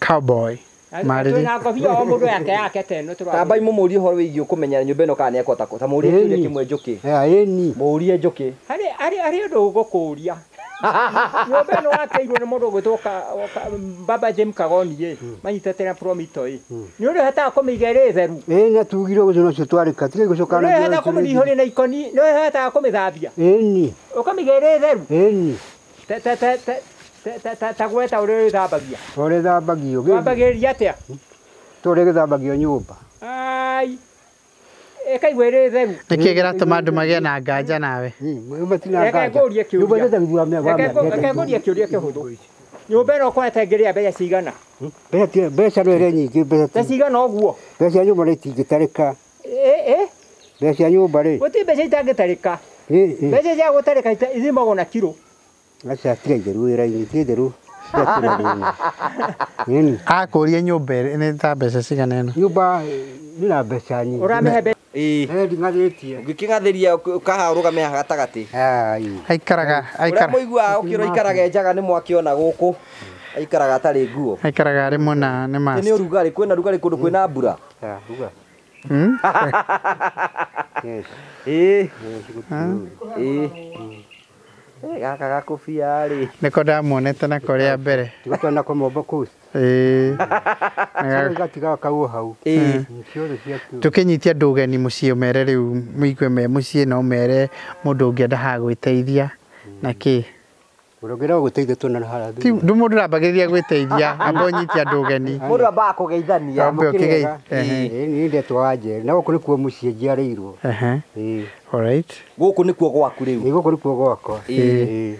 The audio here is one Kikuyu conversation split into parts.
Cowboy. Twĩna ngobia o mũndũ yake yake teno tũra. Tambai mũmũrie ũhoro wĩgiĩ kũmenya nyũmba ĩno kana nĩekũhota ta mũrie kĩũria kĩmwe njũkĩ. Ĩni. Mũrie njũkĩ. Harĩ ũndũ ũgũkũria. Nyũmba ĩno wakĩirwo nĩ mũndũ ũgwĩtwo Baba James Kagoni ĩ manyitĩte na Promito ĩ. Nĩ ũrĩ ũhotaga kũmĩiga ĩrĩ theru. Ĩĩ nĩ tugire ũguo ũcio twarĩka tiga gũcoka na. Nĩ ũhotaga kũmĩihũria na ikoni, nĩ ũhotaga kũmĩthambia. Ĩni. Ũkamĩiga ĩrĩ theru. Ĩni. Ta gweta ũrĩa ũrĩthambagia. Ũrĩa ĩthambagio. Wambagĩrĩria atĩa? Ta ũrĩa ĩgĩthambagio nyũmba. Ai. Ĩkaigwo ĩrĩ theru. Nĩkĩ kĩratũma andũ magĩe na nganja nawe? Matina nganja. Reke ngũrie kĩũria. Reke ngũrie kĩũria kĩhũthũ. Nyũmba ĩno ũkorete ngĩrĩa mbeca cigana? Mbeca no ĩrĩ nyingĩ mbeca. Mbeca cigana ũguo? Mbeca cia nyũmba nĩ itingĩtarĩka. Mbeca cia nyũmba rĩ. Gũtirĩ mbeca itangĩtarĩka. Mbeca cia gũtarĩka ithimagwo na kiro. Aca tiga itheru wĩra-inĩ, tiga itheru. Akũrie nyũmba nĩ ta mbeca cigana ĩno? Nyũmba nĩ na mbeca nyingĩ. Ũramĩhe mbeca? Ĩĩ. Nding'athĩtie. Ũngĩkĩng'athĩria ũkaha ũrũgame haha gatagatĩ. Aikaraga. Ũrĩa mũiguaga ũkĩrwo aikarage njaga nĩ mwakĩona gũkũ. Aikaraga atarĩ nguo. Aikaraga arĩ mũna nĩ master. Nĩ ũrugarĩ, kwĩna rugarĩ kũndũ kwĩna mbura. Ruga. Ĩĩ. Ĩĩ. Gaka gakobia rĩ. Nĩko ndamuonete nako rĩa mbere. Nĩko nako Mombo Coast. Ĩĩ. Gatigaga kau hau. Ĩĩ. Tũkĩnyitia andũ ũgeni mũciĩ ũmere rĩu mũigue me mũciĩ na ũmere mũndũ ũngĩenda haha gwĩteithia na kĩ. Mũndũ ũngĩenda gwĩteithia tuonana harĩa thutha. Ti mũndũ ũrambagĩrĩria gwĩteithia, amba ũnyite andũ ũgeni. Mũndũ ambaga kũgeithania. Ambe ũkĩgeithia. Ĩĩ niĩ ndetwo Wanjeri na gũkũ nĩkuo mũciĩ njiarĩirwo. Ĩĩ. All right. Gũkũ nĩkuo gwaku rĩu. Ĩĩ gũkũ nĩkuo gwakwa. Ĩĩ.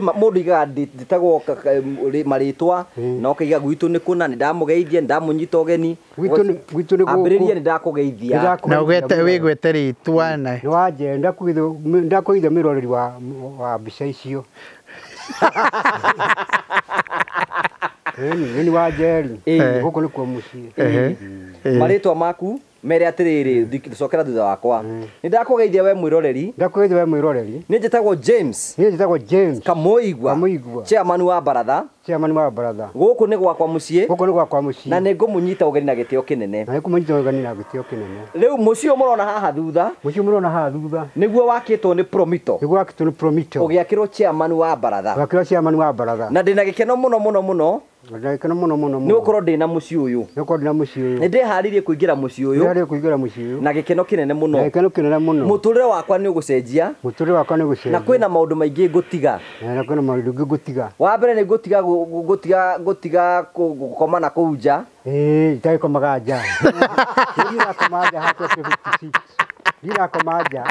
Mũndũ aigaga ndĩtagwo marĩtwa na ũkaiga gwitũ nĩ kũna, nĩ ndamũgeithia, nĩ ndamũnyita ũgeni. Gwitũ nĩ gũkũ. Ambĩrĩria nĩ ndakũgeithia. Na wĩgwete rĩtwa na. Nĩ Wanjeri, ndakũgeithia mwĩroreri wa mbica icio. Ĩni nĩ Wanjeri. Gũkũ nĩkuo mũciĩ. Marĩtwa maku mere atĩrĩrĩ, cokera thutha wakwa. Nĩ ndakũgeithia we mwĩroreri. Ndakũgeithia we mwĩroreri. Nĩ njĩtagwo James. Nĩ njĩtagwo James. Kamũigua. Kamũigua. Chairman wa baratha. Chairman wa baratha. Gũkũ nĩ gwakwa mũciĩ. Gũkũ nĩ gwakwa mũciĩ. Na nĩ ngũmũnyita ũgeni na gĩtĩo kĩnene. Na nĩ ngũmũnyita ũgeni na gĩtĩo kĩnene. Rĩu mũciĩ ũyũ mũrona haha thutha. Mũciĩ mũrona haha thutha. Nĩguo wakĩtwo nĩ Promito. Nĩguo wakĩtwo nĩ Promito. Ũgĩakĩrwo chairman wa baratha. Ũgĩakĩrwo chairman wa baratha. Na ndĩna gĩkeno mũno mũno mũno. Ndagĩkeno mũno mũno mũno. Nĩ gũkorwo ndĩna mũciĩ ũyũ. Nĩ gũkorwo ndĩna mũciĩ ũyũ. Nĩ ndĩharĩirie kũingĩra mũciĩ ũyũ. Ndĩharĩirie kũingĩra mũciĩ ũyũ. Na gĩkeno kĩnene mũno. Na gĩkeno kĩnene mũno. Mũtũrĩre wakwa nĩ ũgũcenjia. Mũtũrĩre wakwa nĩ ũgũcenjia. Na kwĩna maũndũ maingĩ ngũtiga. Na kwĩna maũndũ maingĩ ngũtiga. Wa mbere nĩ ngũtiga ngũtiga gũkoma na kũu nja. Ĩĩ, itagĩkomaga nja. Ndirakoma nja hakuhĩ 56. Ndirakoma nja.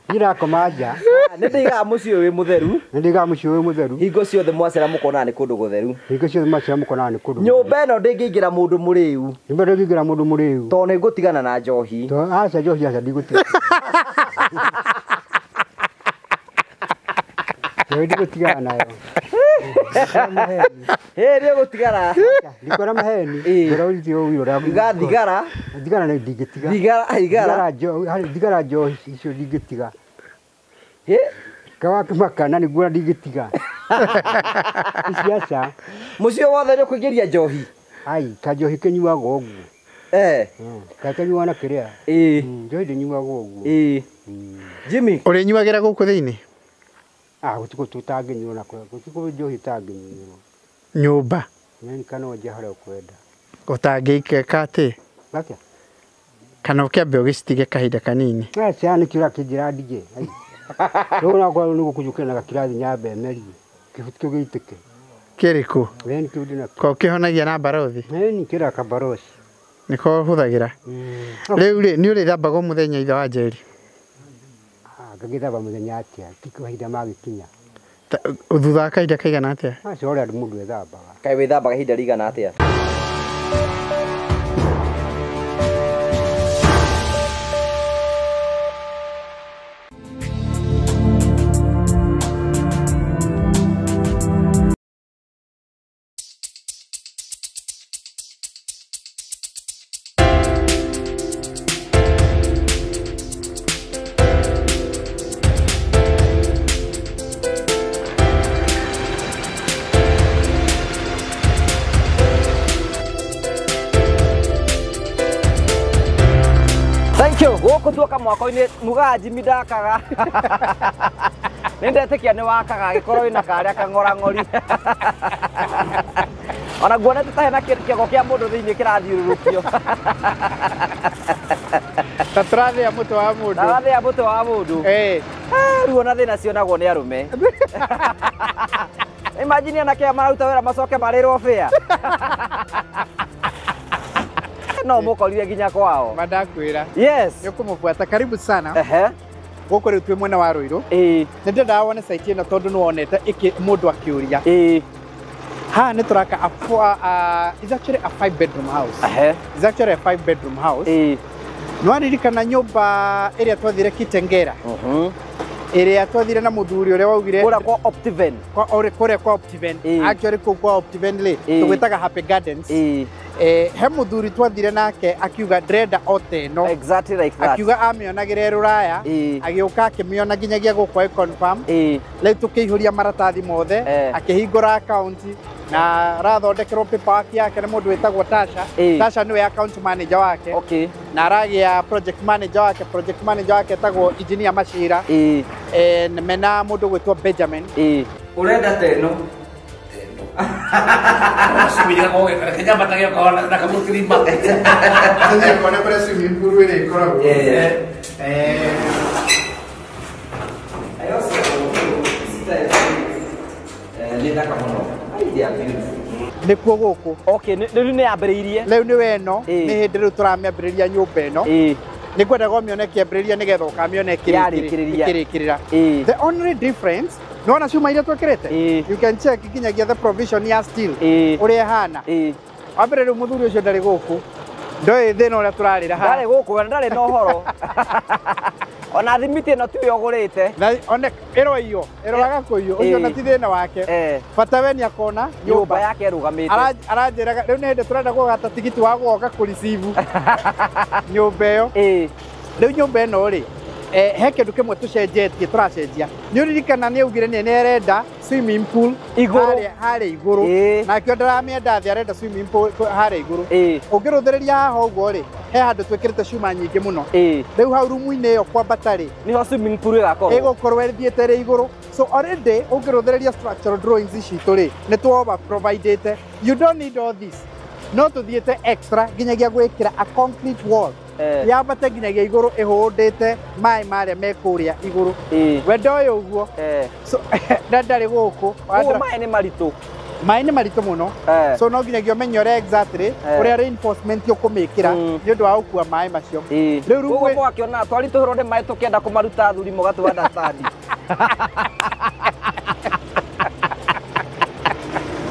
Ndirakoma nja. Nĩ ndĩigaga mũciĩ ũyũ wĩ mũtheru. Nĩ ndĩigaga mũciĩ ũyũ mũtheru. Hingo ciothe mwacera mũkonaga nĩ kũndũ gũtheru. Hingo ciothe mwacera mũkonaga nĩ kũndũ. Nyũmba ĩno ndĩngĩingĩra mũndũ mũrĩu. Nyũmba ndĩngĩingĩra mũndũ mũrĩu. Tondũ nĩ ngũtigana na njohi. Aca njohi aca ndigũtigana. Njohi ndigũtigana nayo. Ĩĩ nĩ ũgũtigana. Ndikwĩra maheni. Ngwĩra ũrĩthie ũira ũrĩa. Thigara. Thigara nĩ ndingĩtiga. Thigara. Thigara njohi icio ndingĩtiga. Kawakĩmaka na nĩguo ndingĩtiga. Ici aca. Mũciĩ wothe nĩ ũkũingĩria njohi. Ai, kanjohi kĩnyuagwo ũguo. Gakĩnyuagwo na kĩrĩa. Ĩĩ. Njohi ndĩnyuagwo ũguo. Ĩĩ. Jimmy. Ũrĩnyuagĩra gũkũ thĩinĩ? Ah, gũtikũ tũtangĩnyuo na gũtikũ njohi itangĩnyuo. Nyũmba. Nĩ kana nje harĩa ũkwenda. Ũtangĩikeka atĩ? Atĩa? Kana ũkĩambe ũgĩcitige kahinda kanini. Aca nĩkĩo ũrakĩnjĩra ndige. Rĩu nakwa nĩ gũkũjũkĩra na gakirathi nyambe merie. Kĩbuti kĩu gĩitĩke. Kĩrĩkũ? Ĩni kĩu ndĩnakĩo. Ko ũkĩhonagia na mbarothi? Ĩni kĩra kabarothi. Nĩko ũhũthagĩra? Rĩu rĩ, nĩ ũrĩthambagwo mũthenya ithe wa Njeri? Ngagĩthamba mũthenya atĩa? Ti kahinda magĩkinya. Thutha wa kahinda kaigana atĩa? Aca ũrĩa mũndũ ethambaga. Kaĩ wĩthambaga ihinda rĩigana atĩa? You. Gũkũ tuoka mwako-inĩ mugaga Jimmy ndakaga. Nĩ ndetĩkia nĩ wakaga agĩkorwo wĩna karĩa kang'orang'ori. Ona nguonete ta hena kĩongo kĩa mũndũ thĩinĩ kĩrathiũrũrũkio. Ta tũrathĩa mũtwe wa mũndũ. Tũrathĩa mũtwe wa mũndũ. Eh. Rĩu ona thĩna cionagwo nĩ arũme. Imagine anake aya mararuta wĩra macoke marĩrwo bĩa. No mũkorire nginya kwao. Mandakwĩra. Yes. Nĩ ũkũmũbuata. Karibu sana. Ehe. Gũkũ rĩu twĩ mwena wa Ruiru. Ĩĩ. Nĩ ndĩrendaga wone site ĩno tondũ nĩ wonete mũndũ akĩũria. Ĩĩ. Haha nĩ tũraka it's actually a 5-bedroom house. Ehe. It's actually a 5-bedroom house. Ĩĩ. Nĩ waririkana nyũmba ĩrĩa twathire Kitengera? Ĩrĩa twathire na mũthuri ũrĩa waugire kũrĩa kwa Optiven. Kũrĩa kwa Optiven. Actually kũu kwa Optiven rĩ, tũgwĩtaga Happy Gardens. He mũthuri twathire nake akiuga ndĩrenda o ta ĩno. Exactly like that. Akiuga amĩonagĩre rũraya, agĩũka akĩmĩona nginyagia gũkũ ĩ confirm. Rĩu tũkĩihũria maratathi mothe, akĩhingũra account na arathondekerwo paperwork yake nĩ mũndũ wĩtagwo Tasha. Tasha nĩwe account manager wake. Okay. Na aragĩa project manager wake, project manager wake etagwo Engineer Mashira. Mena mũndũ gwĩtwo Benjamin. Ũrenda ta ĩno? Nĩkuo gũkũ. Okay, rĩu nĩ yambĩrĩirie. Rĩu nĩwe ĩno, nĩ hĩndĩ rĩu tũramĩambĩrĩria nyũmba ĩno. Nĩ ngwendaga ũmĩone ĩkĩambĩrĩria nĩgetha ũkamĩona ĩkĩrĩkĩrĩra. The only difference, nĩ wona cuma iria twĩkĩrĩte? You can check nginyagia the provision ya steel ũrĩa ĩhana. Wa mbere rĩu mũthuri ũcio ndarĩ gũkũ. Ndoĩ thĩna ũrĩa tũrarĩra haha. Ndarĩ gũkũ, ndarĩ na ũhoro. Ona thimiti ĩno tiwe ũgũrĩte. One ĩroiywo, ĩroraga kũiywo, ũcio ona ti thĩna wake. Bata we nĩ akona nyũmba yake ĩrũgamĩte. Aranjĩraga rĩu nĩ hĩndĩ tũrenda kũgata tigiti wa gũgoka kũreceive nyũmba ĩyo. Rĩu nyũmba ĩno rĩ, he kĩndũ kĩmwe tũcenjetie, tũracenjia. Nĩ ũririkana nĩ augire nĩ arenda swimming pool igũrũ, harĩa igũrũ. Nakĩo ndaramĩenda thĩ, arenda swimming pool harĩa igũrũ. Ũngĩrũthĩrĩria haha ũguo rĩ, he handũ twĩkĩrĩte cuma nyingĩ mũno. Rĩu hau rumu-inĩ ĩyo kwambata rĩ, nĩho swimming pool ĩgakorwo. Ĩgũkorwo ĩthiĩte ĩrĩ igũrũ. So already ũngĩrũthĩrĩria structural drawings citũ rĩ, nĩ tũ over provided. You don't need all this. No tũthiĩte extra nginyagia gwĩkĩra a concrete wall. Yambate nginyagia igũrũ ĩhũndĩte maĩ marĩa me kũrĩa igũrũ. We ndoĩ ũguo. So na ndarĩ gũkũ. Ũguo maĩ nĩ maritũ. Maĩ nĩ maritũ mũno. So no nginyagia ũmenye ũrĩa exactly ũrĩa reinforcement ũkũmĩkĩra nĩ ũndũ wa gũkua maĩ macio. Rĩu rumu ũguo mwakĩona twaritũhĩrwo nĩ maĩ tũkĩenda kũmaruta athuri mũgatũ understand.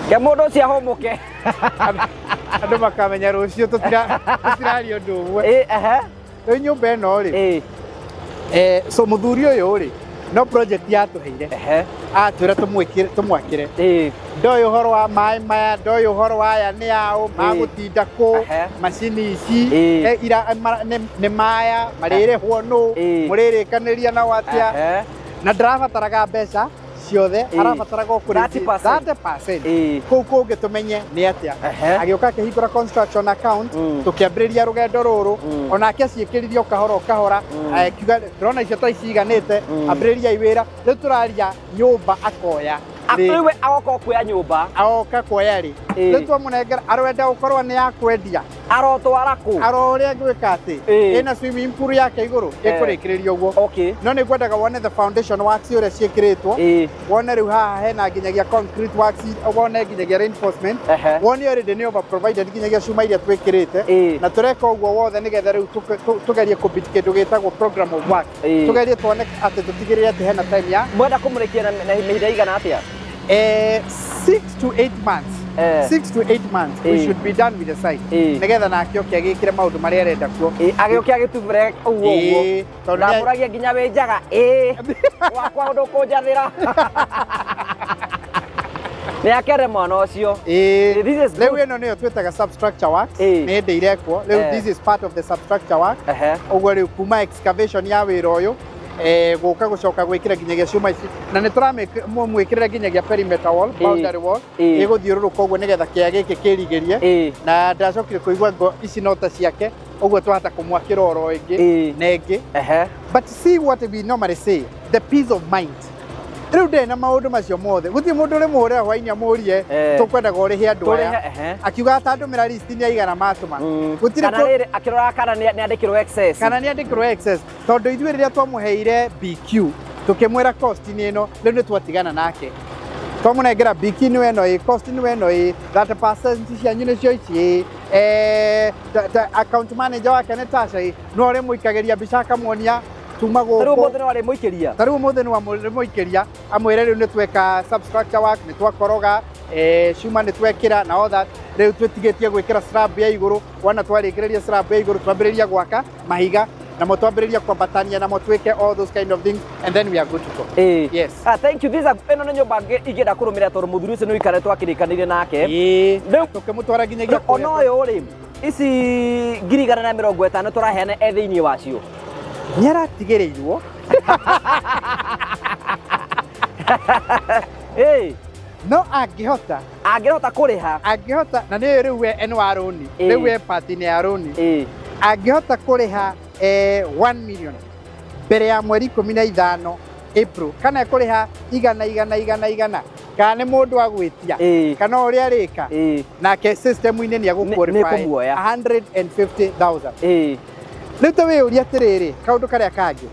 Ke mũndũ ũcio ahũmũke. Andũ makamenya rũciũ tũtiraria ũndũ ũmwe. Rĩu nyũmba ĩno rĩ, so mũthuri ũyũ rĩ, no project yatũheire. Atwĩra tũmwakĩre. Ndoĩ ũhoro wa maĩ maya, ndoĩ ũhoro wa aya nĩ aũ, magũtinda kũ, macini ici, nĩ maya, marĩrĩhwo nũ, mũrĩrĩkanĩria nao atĩa. Na ndarabataraga mbeca ciothe, arabataraga o kũrĩ 30%. Kũu kũngĩ tũmenye nĩ atĩa. Agĩũka akĩhingũra construction account, tũkĩambĩrĩria rũgendo rũrũ, onake aciĩkĩrire o kahora o kahora, akiuga ndĩrona icio ta iciganĩte, ambĩrĩriai wĩra. Rĩu tũraria nyũmba akoya. Rĩu we agoka kuoya nyũmba. Agoka kuoya rĩ. Rĩu twamũnengera arenda gũkorwo nĩ ya kwendia. Arotwara kũ? Aro ũrĩa ngwĩka atĩ. Ĩna swimming pool yake igũrũ, ĩkũrĩkĩrĩria ũguo. No nĩ ngwendaga wone the foundation works ũrĩa ciĩkĩrĩtwo. Wone rĩu haha hena nginyagia concrete works, wone nginyagia reinforcement. Wone already nĩ over provided nginyagia cuma iria twĩkĩrĩte. Na tũreka ũguo wothe nĩgetha rĩu tũgerie kũ beat kĩndũ gĩtagwo program of work. Tũgerie tuone atĩ tũtigĩrĩre atĩ hena time ya mwenda kũmũrĩkia na ihinda igana atĩa? 6 to 8 months. 6 to 8 months we should be done with the site. Nigetha nake oke agĩkĩre maũndũ marĩa arenda kuo. Agĩũke agĩtubũre ũguo ũguo. Ndamũragia nginya wĩ njaga. Gwakwa ndũkũnjathĩra. Nĩ akere mwana ũcio. Rĩu ĩno nĩyo twĩtaga substructure works. Nĩ hĩndĩ irekwo. Rĩu this is part of the substructure work. Ũguo rĩu kuma excavation ya wĩra ũyũ gũka gũcoka gwĩkĩra nginyagia cuma ici na nĩ tũramwĩkĩrĩra nginyagia perimeter wall, boundary wall ĩgũthiũrũrũka ũguo nĩgetha kĩa gĩkĩ kĩrigĩrie. Na ndacokire kũigua ngo ici no ta ciake Ũguo twahota kũmwakĩra oro ĩngĩ na ĩngĩ. But see what we normally say, the peace of mind. Rĩu ndĩ na maũndũ macio mothe. Gũtirĩ mũndũ ũrĩmũhũrĩra hwainĩ amũrie tũkwendaga ũrĩhe andũ aya. Akiuga atandũmĩra list nĩ aigana matũma. Gũtirĩ kana rĩrĩ akĩrora kana nĩ andĩkĩrwo excess. Kana nĩ andĩkĩrwo excess. Tondũ ithuĩ rĩrĩa twamũheire BQ tũkĩmwĩra cost nĩ ĩno, rĩu nĩ twatigana nake. Twamũnengera BQ nĩ ĩno ĩ, cost nĩ ĩno ĩ, 30% cianyu nĩcio ici ĩ, account manager wake nĩ Tasha ĩ, no ũrĩmũikagĩria mbica akamuonia tuma gũkũ. Tarĩu ũmũthĩ nĩ warĩmũikĩria. Tarĩu ũmũthĩ nĩ warĩmũikĩria amwĩre rĩu nĩ tweka substructure work, nĩ twakoroga, cuma nĩ twekĩra na all that. Rĩu twĩtigĩtie gwĩkĩra slab ya igũrũ, wona twarĩkĩrĩria slab ya igũrũ twambĩrĩria gwaka mahiga namo twambĩrĩria kwambatania namo twĩke all those kind of things and then we are good to go. Yes. Thank you. These are ĩno nĩ nyũmba ingĩenda kũrũmĩrĩra tondũ mũthuri ũcio nĩ ũikarĩte twakĩrĩkanĩire nake. Rĩu tũkĩmũtwara nginyagia kũrĩa. Ona ũyũ rĩ, ici 150,000 tũraheana e thĩinĩ wacio. Nĩ aratigĩrĩirwo. No angĩhota. Angĩhota kũrĩha. Angĩhota na nĩ rĩu we nĩ wa rũni. Rĩu we party nĩ ya rũni. Angĩhota kũrĩha 1 million mbere ya mweri 15 April kana ekũrĩha igana igana igana igana kana nĩ mũndũ agwĩtia kana ũrĩa arĩka nake system-inĩ nĩ egũqualify 150,000. Rĩu ta wĩyũrie atĩrĩrĩ kaũndũ karĩa kangĩ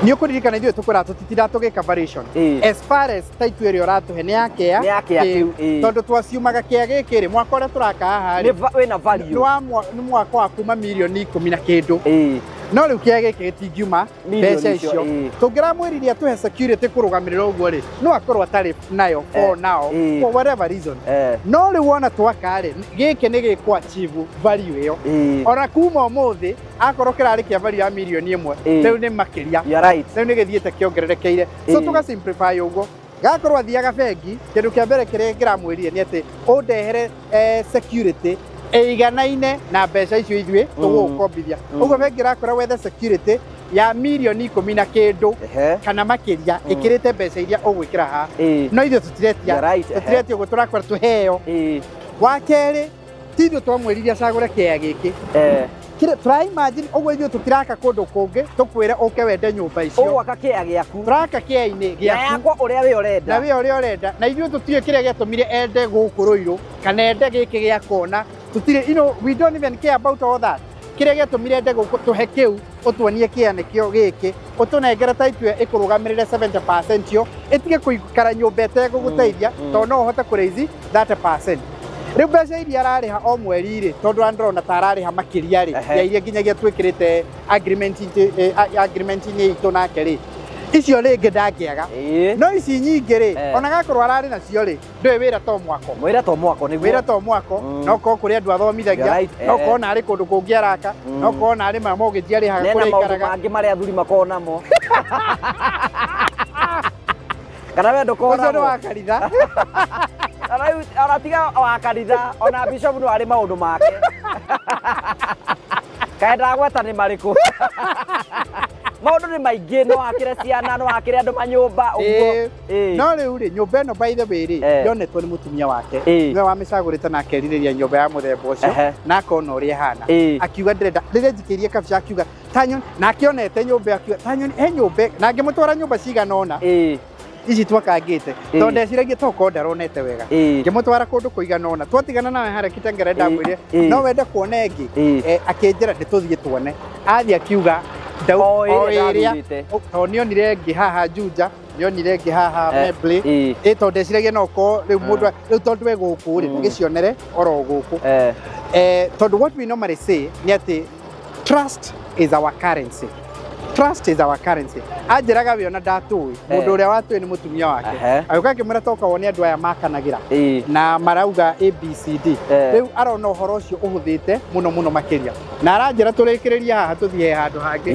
nĩ ũkũririkana ithuĩ tũkwĩra tũtitinda tũgĩka variation as far as title ĩrĩa ũratũhe nĩ ya kĩa tondũ twaciumaga kĩa gĩkĩ rĩ mwaka ũrĩa tũraka haha rĩ wĩna value nĩ mwaka wa kuma mirioni 10 na kĩndũ. No rĩu kĩa gĩkĩ gĩtingiuma mbeca icio. Tũngĩramwĩririe atũhe security kũrũgamĩrĩra ũguo rĩ no akorwo atarĩ nayo for now for whatever reason. No rĩu wona twaka rĩ gĩkĩ nĩ gĩkũ achieve value ĩyo. Ona kuma ũmũthĩ akorwo kĩrarĩ kĩa value ya mirioni 1 rĩu nĩ makĩria. Rĩu nĩ gĩthiĩte kĩongererekeire. So tũga simplify ũguo. Gakorwo athiaga bengi kĩndũ kĩa mbere kĩrĩa kĩramwĩrire nĩ atĩ ũndehere security ĩiganaine na mbeca icio ithuĩ tũgũgũkombithia. Ũguo bengi ĩrakora wethe security ya mirioni 10 na kĩndũ kana makĩria ĩkĩrĩte mbeca iria ũgwĩkĩra haha. No ithuĩ tũtiretia tũtiretia ũguo tũrakora tũheo. Wa kerĩ ti ithuĩ twamwĩrire acagũre kĩea gĩkĩ. Tũra imagine ũguo ithuĩ tũtiraka kũndũ kũngĩ tũkwĩre ũke wende nyũmba icio. Ũgwaka kĩea gĩaku. Tũraka kĩea-inĩ gĩaku. Na yakwa ũrĩa we ũrenda. Na we ũrĩa ũrenda. Na ithuĩ tũtiũĩ kĩrĩa gĩatũmire ende gũkũ Rũirũ kana ende gĩkĩ gĩa kona. Tutire, you know, we don't even care about all that. Kĩrĩa gĩatũmire ende gũkũ tũhe kĩu ũtuonie kĩea nĩkĩo gĩkĩ ũtũnengere title ĩkũrũgamĩrĩre 70% yo ĩtige kũikara nyũmba ĩtegũgũteithia tondũ no ũhote kũraise 30%. Rĩu mbeca iria ararĩha o mweri rĩ tondũ ndĩrona ta ararĩha makĩria rĩ ya iria nginyagia twĩkĩrĩte agreement-inĩ itũ nake rĩ icio rĩngĩ ndangĩaga. No ici nyingĩ rĩ ona gakorwo ararĩ nacio rĩ ndũĩ wĩra to mwako. Wĩra to mwako nĩguo. Wĩra to mwako no korwo kũrĩ andũ athomithagia no korwo narĩ kũndũ kũngĩ araka no korwo narĩ ma mortgage arĩhaga kũrĩa aikaraga. Nena maũndũ mangĩ marĩa athuri makoragwo namo. Kana we ndũkoragwo namo. Ũcio nĩ wa kanitha. Ona tiga wa kanitha ona bishop no arĩ maũndũ make. Kaĩ ndagweta nĩ marĩkũ? Maũndũ nĩ maingĩ no akĩre ciana no akĩre andũ manyũmba ũguo. No rĩu rĩ nyũmba ĩno by the way rĩ yonetwo nĩ mũtumia wake nĩwe wamĩcagũrĩte na akerirĩria nyũmba ya mũthemba ũcio na akona ũrĩa ĩhana akiuga ndĩrenda rĩrĩa njikĩirie kabica akiuga tanyoni na akĩonete nyũmba akiuga tanyoni he nyũmba na ngĩmũtwara nyũmba cigana ũna ici twakangĩte tondũ ndeciragia tokorwo ndaronete wega ngĩmũtwara kũndũ kũigana ũna twatigana nawe harĩa Kitengela ndamwĩrire no wende kuona ĩngĩ akĩnjĩra nĩ tũthiĩ tuone athiĩ akiuga o ĩrĩa tondũ nĩonire ĩngĩ haha Juja nĩonire ĩngĩ haha Membley tondũ ndeciragia no korwo rĩu mũndũ rĩu tondũ we gũkũ rĩ tũgĩcionere oro gũkũ tondũ what we normally say nĩ atĩ trust is our currency. Trust is our currency. Anjĩraga we ona ndatũĩ mũndũ ũrĩa watũĩ nĩ mũtumia wake agĩũka akĩmwĩra toka wone andũ aya makanagĩra na marauga ABCD rĩu arona ũhoro ũcio ũhũthĩte mũno mũno makĩria na aranjĩra tũrĩkĩrĩria haha tũthiĩ handũ hangĩ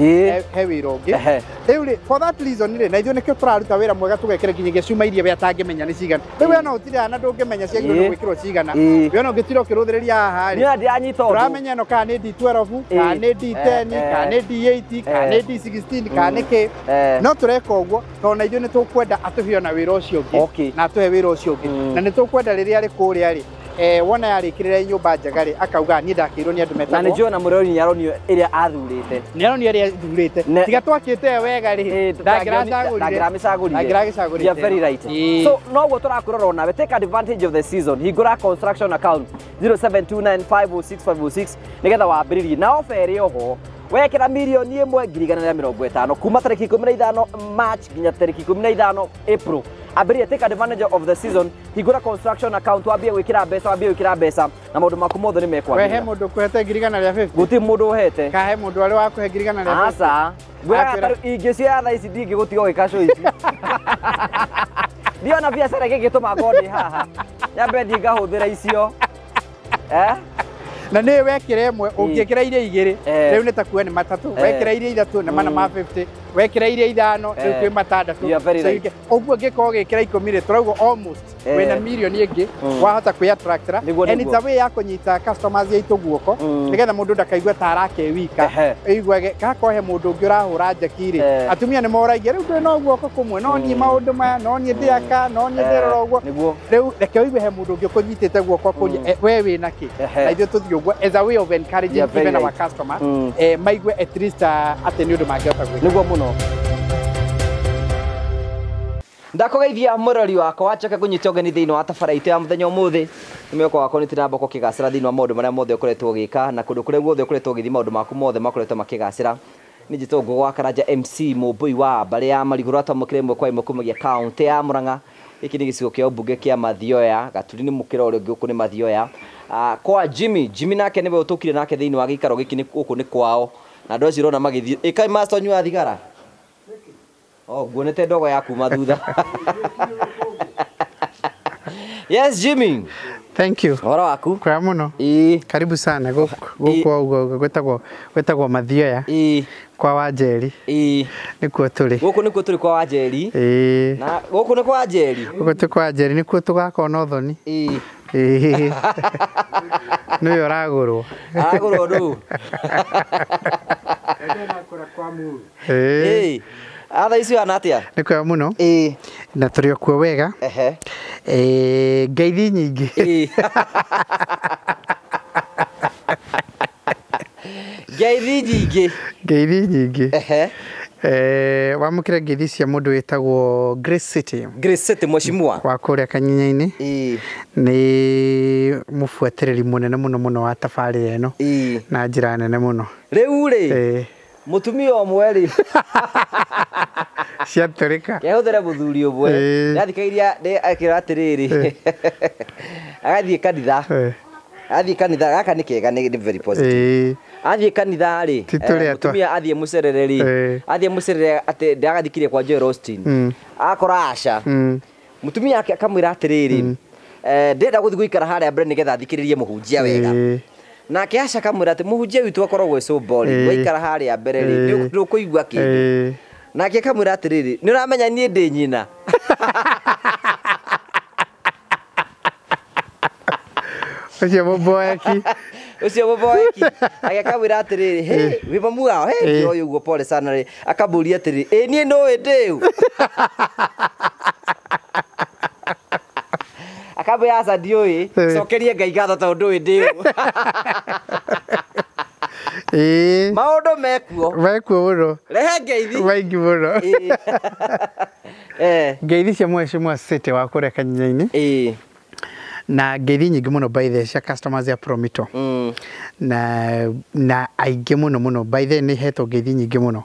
he wĩra ũngĩ rĩu rĩ for that reason rĩ na ithuĩ nĩkĩo tũraruta wĩra mwega tũgekĩra nginyagia cuma iria we atangĩmenya nĩ cigana rĩu we no ũtire haha na ndũngĩmenya ciagĩrĩirwo nĩ gwĩkĩrwo cigana we ona ũngĩtira ũkĩrũthĩrĩria haha rĩ tũramenya ĩno kana nĩ D12 kana nĩ D10 kana nĩ D8 kana nĩ D16 kana nĩ kĩ no tũreka ũguo tondũ na ithuĩ nĩ tũkwenda atũhe ona wĩra ũcio ũngĩ na atũhe wĩra ũcio ũngĩ na nĩ tũkwenda rĩrĩa arĩ kũrĩa rĩ Wona yarĩkĩrĩra nyũmba njega rĩ akauga niĩ ndakĩirwo nĩ andũ metagwo na nĩ njũĩ ona mũrori nĩ aronio ĩrĩa athurĩte nĩ aronio ĩrĩa athurĩte tiga twakĩte wega rĩ ndangĩramĩcagũrire. You are very right. So noguo tũrakũrora onawe, take advantage of the season, hingũra construction account 0729506506 nĩgetha wambĩrĩrie na ofa ĩrĩ oho wekĩra mirioni ĩmwe 1,150 kuma tarĩki 15 March nginya tarĩki 15 April. Ambĩrĩria, take advantage of the season, hingũra construction account wambie gwĩkĩra mbeca, wambie gwĩkĩra mbeca na maũndũ maku mothe nĩ mekwagĩrĩra. We he mũndũ ũkũhete 1,150? Gũtirĩ mũndũ ũhete. Ka he mũndũ arĩ wakũhe 1,150? Aca. Ngwĩraga tarĩu ingĩcioya thaa ici ndingĩgũtiga ũgĩka show ici. Ndiona biacara ĩngĩgĩtũma ngorwo ndĩ haha. Nyambe thiĩ ngahũthĩra icio. Na nĩ wekĩra ĩmwe ũngĩkĩra iria igĩrĩ rĩu nĩ ta kuo nĩ matatũ, wekĩra iria ithatũ nĩ mana ma 50, wekĩra iria ithano rĩu twĩ matandatũ. Ũguo ũngĩkorwo ũgĩkĩra 10 rĩ tũrauga almost wĩna mirioni ĩngĩ wahota kwĩ attractĩra. And it's a way ya kũnyita customers aitũ guoko nĩgetha mũndũ ndakaigua ta arake wika, aiguage gakorwo he mũndũ ũngĩ ũrahũra njeki rĩ. Atumia nĩ moragia rĩu ndũrĩ no guoko kũmwe, no niĩ maũndũ maya, no niĩ ndĩaka, no niĩ ndĩrora ũguo. Rĩu reke ũigue he mũndũ ũngĩ ũkũnyitĩte guoko akũrie we wĩna kĩ, na ithuĩ tũthiĩ ũguo as a way of encouraging even our customer maigue at least atĩ nĩ ũndũ mangĩhota gwĩka. Nĩguo mũno. Ndakũgeithia mũrori wakwa, njoke ngũnyite ũgeni thĩinĩ wa tabara itũ ya mũthenya ũmũthĩ. Nĩ mwĩhoko wakwa nĩ tũramba gũkĩgacĩra thĩinĩ wa maũndũ marĩa mothe ũkoretwo ũgĩka na kũndũ kũrĩa guothe ũkoretwo ũgĩthiĩ maũndũ maku mothe makoretwo makĩgacĩra. Nĩ njĩtwo Ngũgũ wa Karanja MC Mũmbũi wa mbarĩ ya Marigũ rwatwamũkĩra ĩmwe kwa ĩmwe kumagia kaũntĩ ya Murang'a. Gĩkĩ nĩ gĩcigo kĩa ũmbunge kĩa Mathioya, Gaturi nĩ mũkĩra ũrĩa ũngĩ gũkũ nĩ Mathioya. Kwa Jimmy, Jimmy nake nĩwe ũtũkire nake thĩinĩ wa gĩikaro gĩkĩ gũkũ nĩ kwao. Na andũ acio ũrona magĩthiĩ. Ĩkai master ũnyua thigara? Oh, nguonete ndogo ya kuma thutha. Yes, Jimmy. Thank you. Ũhoro waku? Kwega mũno. Karibu sana gũkũ ũguo gwĩtagwo Mathioya. Kwa Wanjeri. Nĩkuo tũrĩ. Gũkũ nĩkuo tũrĩ kwa Wanjeri. Na gũkũ nĩ kwa Wanjeri. Gũkũ tĩ kwa Wanjeri nĩkuo tũgakorwo na ũthoni. Nĩwe ũragũrwo. Aragũrwo ndũ. Atha icio hana atĩa? Nĩ kwega mũno. Na tũrĩ o kuo wega. Ngeithi nyingĩ. Ngeithi nyingĩ. Ngeithi nyingĩ. Wamũkĩre ngeithi cia mũndũ wĩtagwo Grace City. Grace City mheshimiwa. Wa kũrĩa Kanyinya-inĩ. Nĩ mũbuatĩrĩri mũnene mũno mũno wa tabarĩra ĩno. Na njĩra nene mũno. Rĩu rĩ mũtumia ũmwe rĩ ciatũrĩka kehũthĩre mũthuri ũmwe ndathikagĩria akĩra atĩrĩrĩ agathiĩ kanitha, athiĩ kanitha gaka nĩ kega, nĩ very positive. Athiĩ kanitha rĩ mũtumia athiĩ mũcerere rĩ athiĩ mũcerere atĩ ndagathikire kwa Joel Austin akora aca mũtumia ake akamwĩra atĩrĩrĩ ndĩrenda gũthiĩ gũikara harĩa mbere nĩgetha thikĩrĩrie mũhunjia wega. Nake aca akamwĩra atĩ mũhunjia witũ akoragwo so boring, waikara harĩa mbere rĩ ndũkũigua kĩndũ. Nake akamwĩra atĩrĩrĩ nĩ ũramenya niĩ ndĩ nyina. Ũcio mũmboeki. Ũcio mũmboeki. Ake akamwĩra atĩrĩrĩ he wĩ mamu wao he ndĩroĩ ũguo pole sana rĩ akamũria atĩrĩrĩ ĩ niĩ nũĩ ndĩũ. Akamwĩra aca ndiũĩ, cokerie Ngai ngatho tondũ ndũĩ ndĩũ. Maũndũ mekuo. Mekuo mũno. Rehe ngeithi. Maingĩ mũno. Ngeithi cia mheshimiwa City wa kũrĩa Kanyinya-inĩ. Na ngeithi nyingĩ mũno by the cia customers ya Promito. Na aingĩ mũno mũno by the nĩ hetwo ngeithi nyingĩ mũno.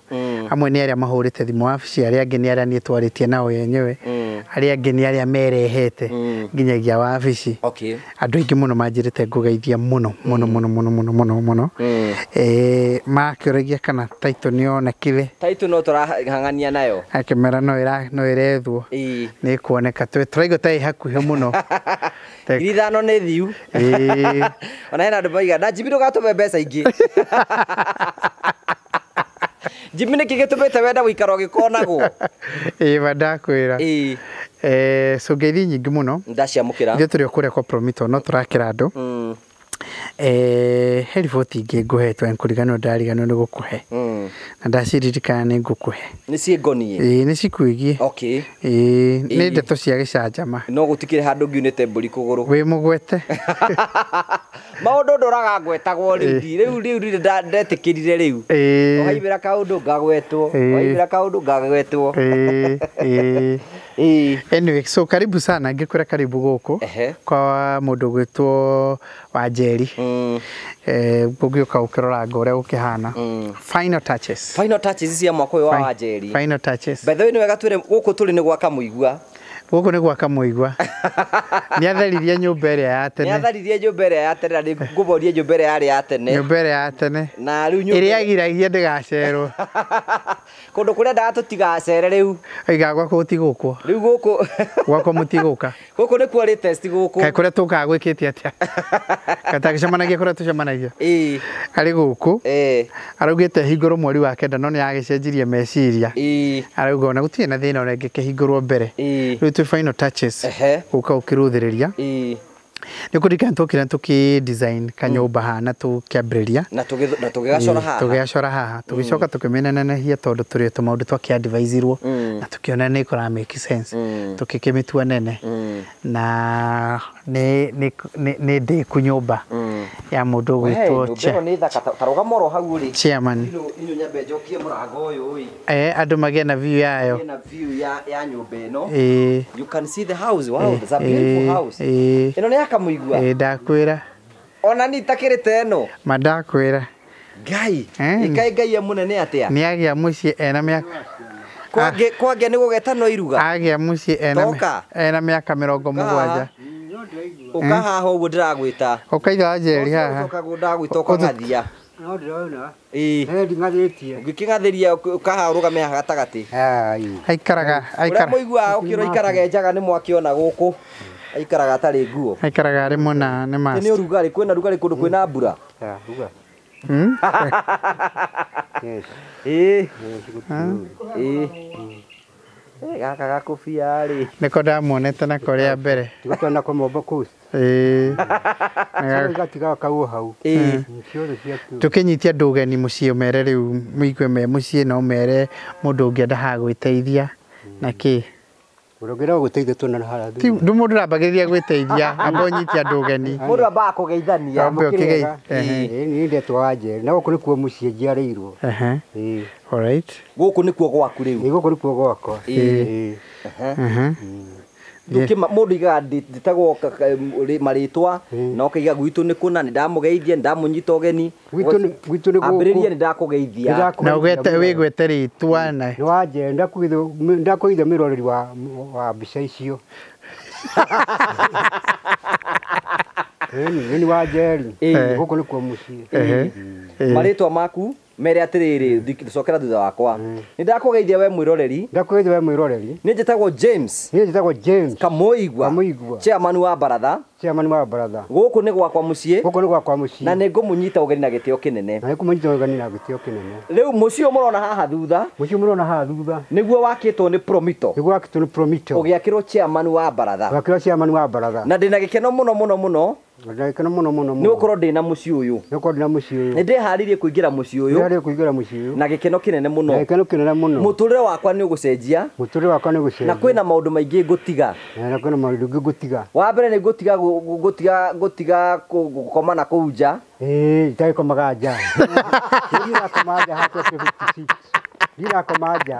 Amwe nĩ arĩa mahũrĩte thimũ wabici, arĩa angĩ nĩ arĩa niĩ twarĩtie nao yenyewe, arĩa angĩ nĩ arĩa merehete nginyagia wabici. Andũ aingĩ mũno manjĩrĩte ngũgeithia mũno mũno mũno mũno mũno mũno mũno. Makĩũragia kana title nĩ yonekire. Title no tũrahang'ania nayo. Akĩmera no ĩrethwo. Nĩ ĩkuoneka. Tũraigua ta ĩ hakuhĩ mũno. 5,000 nĩ thiu. Ona hena andũ maiga na Jimmy ndũgatũme mbeca ingĩ. Jimmy nĩkĩ gĩtũmĩte wenda gũikara ũgĩkonagwo? Ma ndakwĩra. So ngeithi nyingĩ mũno. Ndaciamũkĩra. Ithuĩ tũrĩ o kũrĩa kwa Promito no tũrakĩra andũ. He riboti ingĩ ngũhetwo nkũriganĩrwo ndariganĩrwo nĩ gũkũhe. Na ndaciririkana nĩ ngũkũhe. Nĩ ciĩngoniĩ? Ĩĩ nĩ cikwĩgiĩ. Okay. Ĩĩ nĩ ndeto cia gĩcanjama. No gũtikĩrĩ handũ ngiunĩte mbũri kũgũrũ. Wĩ mũgwete. Maũndũ ndũraga ngwetagwo rĩu rĩu rĩu ndetĩkĩrire rĩu. Waibĩra kaũndũ ngagwetwo. Waibĩra kaũndũ ngagwetwo. Anyway, so karibu sana ngĩkwĩra karibu gũkũ kwa mũndũ ũgwĩtwo Wanjeri. Ũgĩũka ũkĩrora ũrĩa gũkĩhana. Final touches. Final touches cia mwaka ũyũ wa Wanjeri. Final touches. By the way nĩ wega twĩre gũkũ tũrĩ nĩ gwa Kamũigua. Gũkũ nĩ gwa Kamũigua. Nĩ atharirie nyũmba ĩrĩa ya tene. Nĩ atharirie nyũmba ĩrĩa ya tene na nĩ ngũborie nyũmba ĩrĩa yarĩ ya tene. Nyũmba ĩrĩa ya tene. Na rĩu nyũmba ĩrĩa yagiragia ndĩgacerwo. Kũndũ kũrĩa ndaga tũtigacere rĩu. Oiga gwakwa gũtigũkwo. Rĩu gũkũ gwakwa mũtigũka. Gũkũ nĩkuo latest gũkũ. Kaĩ kũrĩa tũkaga gwĩkĩte atĩa? Katagĩcemanagia kũrĩa tũcemanagia. Ĩĩ. Arĩ gũkũ. Araugĩte hingũrwo mweri wa 9 no nĩ agĩcenjirie meciria. Ĩĩ. Arauga ona gũtirĩ na thĩna ona ĩngĩkĩhingũrwo mbere. Ĩĩ. Rĩu twĩ final touches. Gũka ũkĩrũthĩrĩria. Ĩĩ. Nĩ kũririkana twokire tũkĩ design kanyũmba haha tũkĩambĩrĩria na tũgĩgacora haha. Tũgĩgacora haha tũgĩcoka tũkĩmĩnenehia tondũ tũrĩ tũmaũndũ twakĩ-adviseirwo na tũkĩona nĩ ĩkũra make sense tũkĩkĩmĩtua nene na nĩ ndĩku nyũmba ya mũndũ ũgwĩtwo chairman. Ino nyambe njokie mũrango ũyũ ĩ. Andũ magĩe na view yayo. Magĩe na view ya nyũmba ĩno. You can see the house. Wow, it's a beautiful house. Ĩno nĩ ya Kamũigua. Ndakwĩra. Ona ni itakĩrĩte ĩno. Ma ndakwĩra. Ngai, ĩkaĩ Ngai e mũnene atĩa? Nĩ agĩa mũciĩ ena mĩaka. Kwangĩa nĩ gũgetanwo iruga. Agĩa mũciĩ ena mĩaka 70. Ũka haha ũguo ndĩragwĩta. Ũka ithe Wanjeri haha. Ũka ndagwĩta ũkang'athia. No ndĩrona. Ĩĩ. Nding'athĩtie. Ũngĩkĩng'athĩria ũka haha ũrũgame haha gatagatĩ. Aikaraga. Ũrĩa mũiguaga ũkĩrwo aikaraga njaga nĩ mwakĩona gũkũ. Aikaraga atarĩ nguo. Aikaraga arĩ mũna nĩ must. Nĩ ũrugarĩ, kwĩna rugarĩ kũndũ kwĩna mbura. Ĩĩ. Ĩĩ. Gaka gakũbia rĩ. Nĩko ndamuonete nako rĩa mbere. Tigũkorwo nako Momba Coast. Ĩĩ. Gatigaga kau hau. Ĩĩ. Tũkĩnyitia andũ ũgeni mũciĩ ũmere rĩu mũigue me mũciĩ na ũmere mũndũ ũngĩenda haha gwĩteithia na kĩ. Ũrongera gũteithia tuona haha. Ti mũndũ ũrambagĩrĩria gwĩteithia amba ũnyite andũ ũgeni. Mũndũ ambaga kũgeithania. Ambe ũkĩgeithia. Ĩĩ niĩ ndetwo Wanjeri na gũkũ nĩkuo mũciĩ njiarĩirwo. Ĩĩ. All right. Gũkũ nĩkuo gwaku rĩu. Ĩĩ gũkũ nĩkuo gwakwa. Ĩĩ. Mũndũ aigaga ndĩtagwo marĩtwa na ũkaiga gwitũ nĩ kũna nĩ ndamũgeithia nĩ ndamũnyita ũgeni. Gwitũ nĩ gũkũ. Ambĩrĩria nĩ ndakũgeithia. Na wĩgwete rĩtwa na. Nĩ Wanjeri ndakũgeithia mwĩroreri wa mbica icio. Ĩĩ nĩ Wanjeri. Gũkũ nĩkuo mũciĩ. Marĩtwa maku mere atĩrĩrĩ cokera thutha wakwa. Nĩ ndakũgeithia we mwĩroreri. Ndakũgeithia we mwĩroreri. Niĩ njĩtagwo James. Niĩ njĩtagwo James Kamũigua. Kamũigua. Chairman wa baratha. Chairman wa baratha. Gũkũ nĩ gwakwa mũciĩ. Gũkũ nĩ gwakwa mũciĩ. Na nĩ ngũmũnyita ũgeni na gĩtĩo kĩnene. Na nĩ ngũmũnyita ũgeni na gĩtĩo kĩnene. Rĩu mũciĩ ũyũ mũrona haha thutha. Mũciĩ mũrona haha thutha. Nĩguo wakĩtwo nĩ Promito. Nĩguo wakĩtwo nĩ Promito. Ũgĩakĩrwo chairman wa baratha. Ũgĩakĩrwo chairman wa baratha. Na ndĩna gĩkeno mũno mũno mũno. Ndagĩkeno mũno mũno mũno. Nĩ gũkorwo ndĩna mũciĩ ũyũ. Nĩ gũkorwo ndĩna mũciĩ ũyũ. Nĩ ndĩharĩirie kũingĩra mũciĩ ũyũ. Ndĩharĩirie kũingĩra mũciĩ ũyũ. Na gĩkeno kĩnene mũno. Na gĩkeno kĩnene mũno. Mũtũrĩre wakwa nĩ ũgũcenjia. Mũtũrĩre wakwa nĩ ũgũcenjia. Na kwĩna maũndũ maingĩ ngũtiga. Na kwĩna maũndũ maingĩ ngũtiga. Wa mbere nĩ ngũtiga ngũtiga gũkoma na kũu nja. Ĩĩ, itagĩkomaga nja. Ndirakoma nja haha 56. Ndirakoma nja.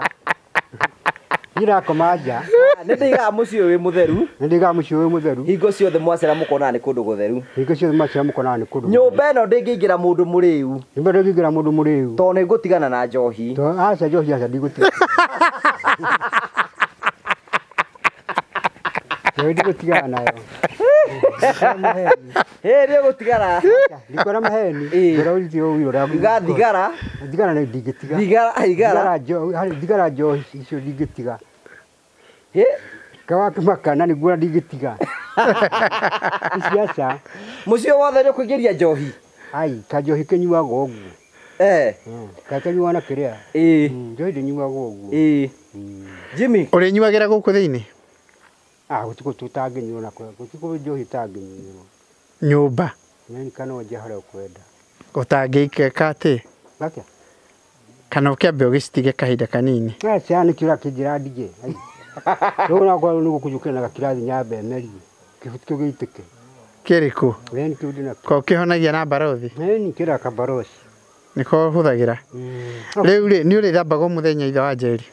Ndirakoma nja. Nĩ ndĩigaga mũciĩ ũyũ wĩ mũtheru. Nĩ ndĩigaga mũciĩ ũyũ mũtheru. Hingo ciothe mwacera mũkonaga nĩ kũndũ gũtheru. Hingo ciothe mwacera mũkonaga nĩ kũndũ. Nyũmba ĩno ndĩngĩingĩra mũndũ mũrĩu. Nyũmba ndĩngĩingĩra mũndũ mũrĩu. Tondũ nĩ ngũtigana na njohi. Aca njohi aca ndigũtigana. Njohi ndigũtigana nayo. Hĩ nĩ ũgũtigana. Ndikuona maheni. Ngora ũrĩtie ũira ũrĩa. Uga thigara. Thigara nĩ ndingĩtiga. Thigara thigara. Thigara njohi icio ndingĩtiga. Hĩ Kawakĩmaka na nĩguo ndingĩtiga. Ici aca. Mũciĩ wothe nĩ ũkũingĩria njohi. Ai, kanjohi kĩnyuagwo ũguo. Eh. Gakĩnyuagwo na kĩrĩa. Ĩĩ. Njohi ndĩnyuagwo ũguo. Ĩĩ. Jimmy, ũrĩnyuagĩra gũkũ thĩinĩ? Ah, gũtikũ tũtangĩnyuo na gũtikũ njohi itangĩnyuĩrwo. Nyũmba. Nĩ kana nje harĩa ũkwenda. Ũtangĩikeka atĩ? Atĩa? Kana ũkĩambe ũgĩcitige kahinda kanini? Aca nĩkĩo ũrakĩnjĩra ndige. Rĩu onakorwo nĩ gũkũnjũkĩra na gakirathi nyambe merie. Kĩbuti kĩu gĩitĩke. Kĩrĩkũ? Ĩni kĩu ndĩnakĩo. Ko ũkĩhonagia na mbarothi? Ĩni kĩra kabarothi. Nĩko ũhũthagĩra? Rĩu rĩ, nĩ ũrĩthambagwo mũthenya ithe wa Njeri?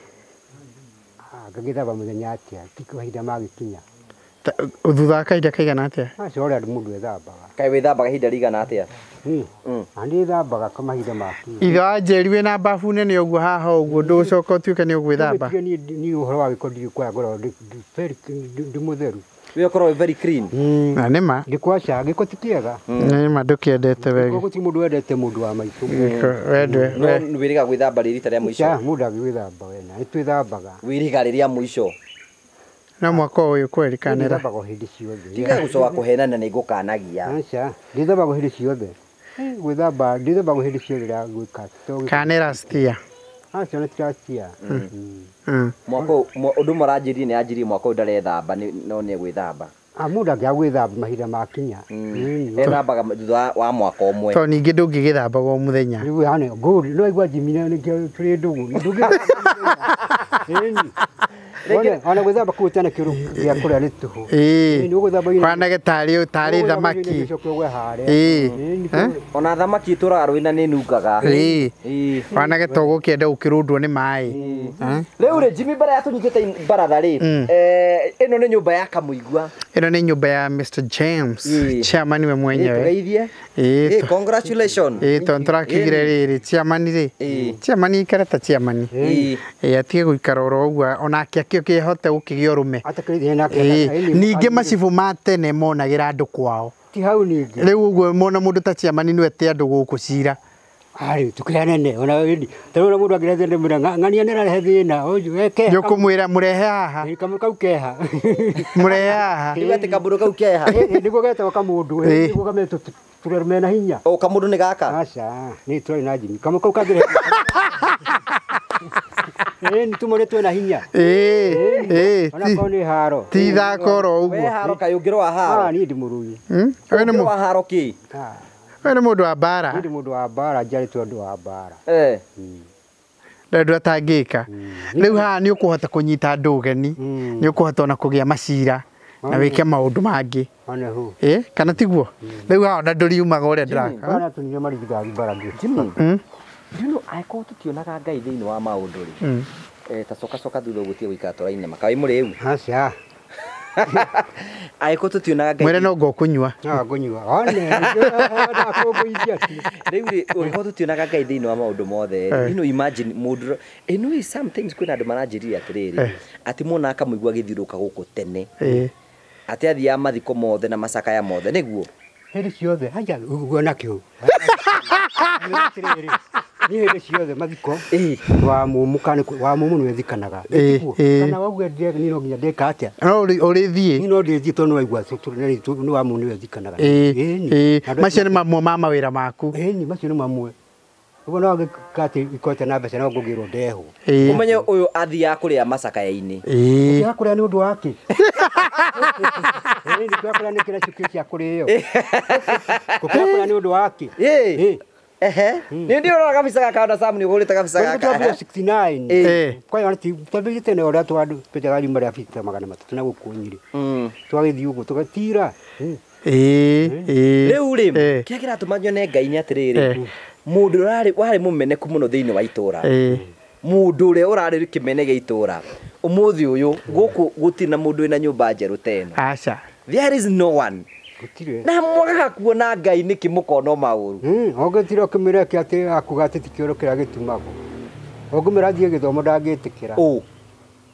Ngagĩthamba mũthenya atĩa? Ti kahinda magĩkinya. Thutha wa kahinda kaigana atĩa? Acio ũrĩa mũndũ ethambaga. Kaĩ wĩthambaga ihinda rĩigana atĩa? Ndĩthambaga kwa mahinda makinya. Ithe wa Njeri wĩna babu nene ũguo haha ũguo ndũgũcoka ũtuĩke nĩ ũgwĩthamba? Niĩ ũhoro wa gĩko ndirĩ kwaya ngoragwo ndĩ mũtheru. We ũkoragwo very clean. Na nĩ ma. Ndikwaca gĩko ti kĩega. Nĩ ma ndũkĩendete wega. Gĩko gũtirĩ mũndũ wendete mũndũ wa maitũ. Wendwe. No wĩrĩga gwĩthamba rĩ rita rĩa mũico? Aca mũndũ angĩgwĩthamba wena nĩ twĩthambaga. Wĩrĩga rĩrĩa mũico? No mwaka ũyũ kwerikanĩra. Ndĩthambaga hĩndĩ ciothe. Tiga gũcoka kũhenana nĩ ngũkanagia. Aca ndĩthambaga hĩndĩ ciothe. Gwĩthamba ndĩthambaga hĩndĩ ciothe rĩrĩa gwĩka. Kanĩra stia. Aca nĩ tiracia. Mwaka ũndũ maranjĩrie nĩ anjirie mwaka ũyũ ndarethamba no nĩ egwĩthamba. Mũndũ angĩaga gwĩthamba mahinda makinya. Ethambaga thutha wa mwaka ũmwe. Tondũ ningĩ ndũngĩgĩthambaga o mũthenya. Rĩu hana good no igua jimina nĩkĩo tũrĩ ndũgũ. Ndũngĩ. Ona gwĩthamba kũu tene kĩũru gĩa kũrĩa nĩ tũhũ. Ĩĩ. Kwanage tarĩ thamaki. Ĩĩ. Ona thamaki itũraga rũĩ na nĩ nungaga. Ĩĩ. Wanage to gũkĩenda gũkĩrũndwo nĩ maĩ. Rĩu rĩ Jimmy mbere ya tũnyitĩte baratha rĩ, ĩno nĩ nyũmba ya Kamũigua. Ĩno nĩ nyũmba ya Mr James, chairman we mwenyewe. Tũgeithie. Ĩĩ. Congratulations. Ĩĩ tondũ tũrakiugire rĩrĩ chairman rĩ. Chairman ikare ta chairman. Ĩĩ. Atige gũikara oro ũguo onake akĩhote gũkĩgĩa ũrũme. Ningĩ macibũ ma tene monagĩra andũ kwao. Ti hau ningĩ. Rĩu ũguo mona mũndũ ta chairman nĩwe te andũ gũkũ cira. Arĩ tukĩrĩa nene ona wĩndi. Ta rĩu mũndũ angĩrehe thĩna ndĩmwĩra ng'ania nĩ ararehe thĩna ũyũ eke. Nĩ ũkũmwĩra mũrehe haha. Kamũndũ kau keha. Mũrehe haha. Rĩu atĩ kamũndũ kau keha. Nĩguo getagwo kamũndũ. Nĩguo kametwo tũrĩa mena hinya. O kamũndũ nĩ gaka? Aca nĩ tũrarĩ na Jimmy. Kamũndũ kau kangĩrehe. Ĩĩ nĩ twĩna na hinya. Ĩĩ. Ona korwo nĩ haro. Ti ithako oro ũguo. We haro kaĩ ũngĩrũa haro? Niĩ ndĩ mũrũi. Ũyũ nĩ wa haro kĩ? Ũyũ nĩ mũndũ wa mbara. Niĩ ndĩ mũndũ wa mbara, njiarĩtwo andũ wa mbara. Ndũ atangĩka. Rĩu haha nĩ ũkũhota kũnyita andũ ũgeni, nĩ ũkũhota ona kũgĩa macira na wĩke maũndũ mangĩ. Ĩĩ kana tiguo? Rĩu haha ona ndũriumaga ũrĩa ndĩraka. Kana tũnyue marigithathi mbara. Jimmy. Do you know angĩkorwo tũtionaga Ngai thĩinĩ wa maũndũ rĩ, ta coka coka thutha ũguo ũtige gũikara tũraine makaĩ mũrĩu. Aca. Angĩkorwo tũtionaga Ngai. Mwĩre no ngũkũnyua. No ngũnyua. One ndakũngũithia ti. Rĩu rĩ angĩkorwo tũtionaga Ngai thĩinĩ wa maũndũ mothe, you know imagine mũndũ you know sometimes kwĩna andũ maranjĩrire atĩrĩrĩ, atĩ mona akamũigua agĩthiũrũrũka gũkũ tene. Atĩ athiaga mathiko mothe na macakaya mothe nĩguo. Hĩndĩ ciothe haja ũguo nakĩo. Niĩ hĩndĩ ciothe mathiko wa mũmũ kana wa mũmũ nĩwe thikanaga. Kana wauga niĩ no nginya ndĩka atĩa? No ũrĩthiĩ. Niĩ no ndĩthiĩ tondũ nĩwaigua nĩ wa mũmũ nĩwe thikanaga. Macio nĩ mamwe ma mawĩra maku. Ĩni macio nĩ mamwe. Ũguo no ngĩka atĩ ikote na mbeca no ngũgĩrwo ndehwo. Ũmenye ũyũ athiaga kũrĩa macakaya-inĩ. Athiaga kũrĩa nĩ ũndũ wa kĩ? Ĩni kũrĩa nĩ kĩrĩa cukĩ cia kũrĩo. Kũrĩa kũrĩa nĩ ũndũ wa kĩ? Ehe. Nĩ ndĩ ũrora kabica gaka ona Sam nĩ ũgũrĩte kabica gaka. 69. Kwa hiyo twambĩrĩrie tene ũrĩa twenjaga riuma rĩa fita 300 na gũkũ Nyĩrĩ. Twagĩthiĩ ũguo tũgatira. Rĩu rĩ kĩrĩa kĩratũma nyone Ngai nĩ atĩrĩrĩ, mũndũ ũrarĩ warĩ mũmeneku mũno thĩinĩ wa itũra, mũndũ ũrĩa ũrarĩ kĩmene gĩa itũra, ũmũthĩ ũyũ gũkũ gũtirĩ na mũndũ wĩna nyũmba njerũ ta ĩno. Aca. There is no one. Na mwagaga kuona Ngai nĩkĩ mũkona maũru. Ũngĩtira ũkĩmwĩra atĩ akuga atĩ ti kĩoro kĩrĩa gĩtumagwo. Ũngĩmwĩra athiĩ gĩthomo ndangĩtĩkĩra.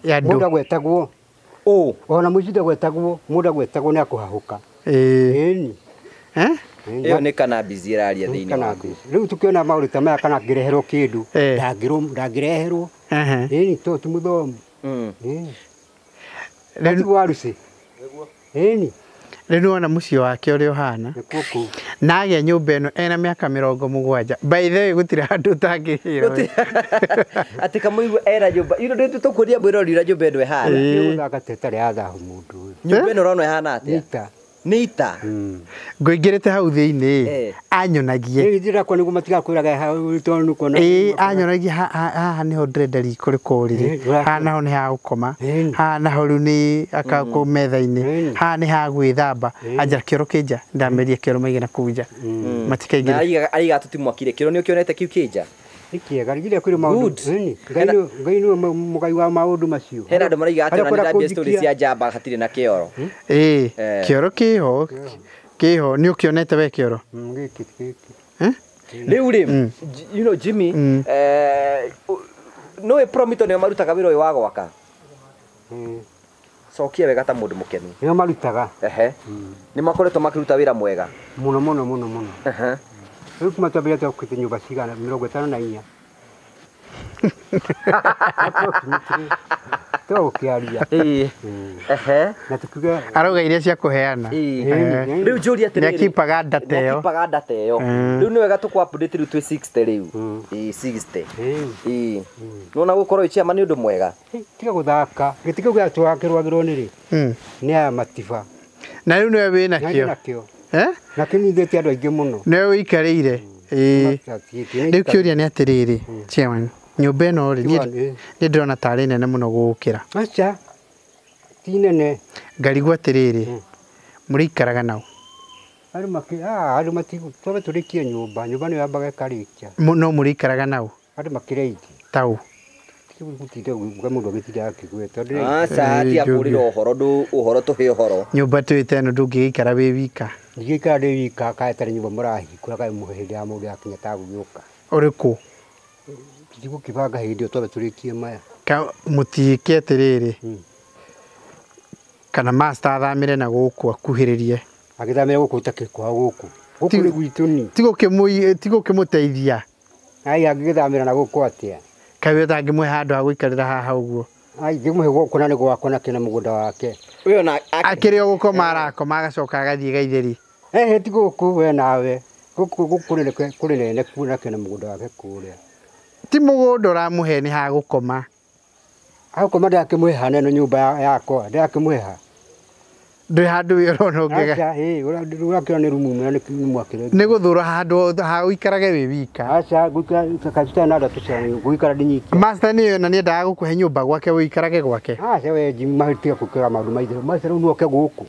Mũndũ agwetagwo. Ona mũici ndagwetagwo, mũndũ agwetagwo nĩ akũhahũka. Ĩni. Ĩyo nĩ cannabis ĩraria thĩinĩ waku. Rĩu tũkĩona maũndũ ta maya kana angĩreherwo kĩndũ, ndangĩreherwo. Ĩni to ti mũthomu. Rĩu waruci. Ĩni. Rĩu nĩwona mũciĩ wake ũrĩa ũhana na agĩa nyũmba ĩno ena mĩaka 70. By the way gũtirĩ handũ ũtangĩhĩra. Atĩ Kamũigua ena nyũmba you know ndĩ tũkũria mwĩrori ũrĩa nyũmba ĩno ĩhana. Gũthaka ta ĩtarĩ ya thahu mũndũ ũyũ. Nyũmba ĩno ũrona ĩhana atĩa? Nĩ ita. Nĩ ita. Ngũingĩrĩte hau thĩinĩ anyonagie. Ĩ ndĩra kwa nĩguo matigakwĩraga hau tondũ nĩkuona. Ĩ anyonagie haha nĩho ndĩrenda riko rĩkorwo rĩrĩ. Haha naho nĩ ha gũkoma. Haha naho rĩu nĩ akakũ metha-inĩ. Haha nĩ ha gwĩthamba. Anjĩra kĩoro kĩ nja. Ndameria kĩoro maige na kũu nja. Matikaingĩre. Na araiga tũtimwakire kĩoro nĩ ũkĩonete kĩu kĩ nja. Nĩ kĩega githĩ kwĩrĩ maũndũ. Ngai nĩwe mũgai wa maũndũ macio. Hena andũ maraiga atĩ ona nĩ ndambia story cia njamba hatirĩ na kĩoro. Ĩ kĩoro kĩho kĩho nĩ ũkĩonete we kĩoro. Gĩkĩ gĩkĩ. Rĩu rĩ you know Jimmy no Promito nĩo marutaga wĩra ũyũ wa gwaka. Cokia wega ta mũndũ mũkenu. Nĩo marutaga. Ehe. Nĩ makoretwo makĩruta wĩra mwega. Mũno mũno mũno mũno. Ehe. Rĩu kuma twambĩrĩria twakĩte nyũmba cigana 54. Tũgũkĩaria. Ehe. Na tukiuga arauga iria cia kũheana. Rĩu njũria atĩrĩrĩ. Nĩakipaga data ĩyo. Nĩakipaga data ĩyo. Rĩu nĩ wega tũkũ update rĩu twĩ 60 rĩu. Ĩ 60. Ĩ. Nĩwona gũkorwo wĩ chairman nĩ ũndũ mwega. Tiga gũthaka. Gĩtĩ kĩu gĩa twakĩrwagĩrwo nĩ rĩ? Nĩ aya matiba. Na rĩu nĩwe wĩ nakĩo. Eh? Na kĩnyithĩtie andũ aingĩ mũno. Nĩwe ũikarĩire. Ĩ. Rĩu kĩũria nĩ atĩrĩrĩ, chairman. Nyũmba ĩno rĩ niĩ ndĩrona tarĩ nene mũno gũgũkĩra. Aca ti nene. Ngarigwo atĩrĩrĩ, mũrĩikaraga nao? Andũ makĩ andũ mati twambe tũrĩkie nyũmba, nyũmba nĩyo yambaga ĩkarĩkia. No mũrĩikaraga nao? Andũ makĩrĩ aingĩ. Tau? Gũtinda uga mũndũ agĩtinda akĩgweta. Aca tiga kũrĩra ũhoro ndũ ũhoro tũhe ũhoro. Nyũmba twĩ ta ĩno ndũngĩgĩikara wĩ wika. Ndingĩikara ndĩ wika kaĩ tarĩ nyũmba mũrahingũra kaĩ mũhe hĩndĩ ya mũndũ yakinya ta gũgĩũka. Ũrĩkũ? Tũtigũkĩbanga hĩndĩ ĩyo twambe tũrĩkie maya. Mũtiĩke atĩrĩrĩ, kana master athamĩre na gũkũ akuhĩrĩrie. Agĩthamĩre gũkũ ũtakĩrĩ kwao gũkũ. Gũkũ nĩ gwitũ ni. Ti gũkĩmũteithia. Ai angĩgĩthamĩra na gũkũ atĩa? Kaĩ ũtangĩmũhe handũ ha gũikarĩra haha ũguo? Ai ngĩmũhe gũkũ na nĩ gwakwa na kĩna mũgũnda wake. Ũyũ na akĩrĩ o gũkoma arakoma agacoka agathiĩ gaitheri. Ehe ti gũkũ we nawe. Gũkũ kũrĩ nene kuo na kĩna mũgũnda wake kũrĩa. Ti mũgũnda ũramũhe nĩ ha gũkoma. Ha gũkoma ndakĩmũhe hana ĩno nyũmba yakwa ndakĩmũhe ha. Ndwĩ handũ wĩ ũrona ũngĩga. Aca ĩ ũrakĩona nĩ rumu ĩmwe na nĩ mwakĩre. Nĩ gũthũra handũ ha ũikarage wĩ wika. Aca gũikara na andũ tũcani gũikara ndĩ nyiki. Master nĩ ona nĩendaga gũkũhe nyũmba gwake ũikarage gwake. Aca we Jimmy mahĩtia gũkĩra maũndũ maithe. Master rĩu nĩoke gũkũ.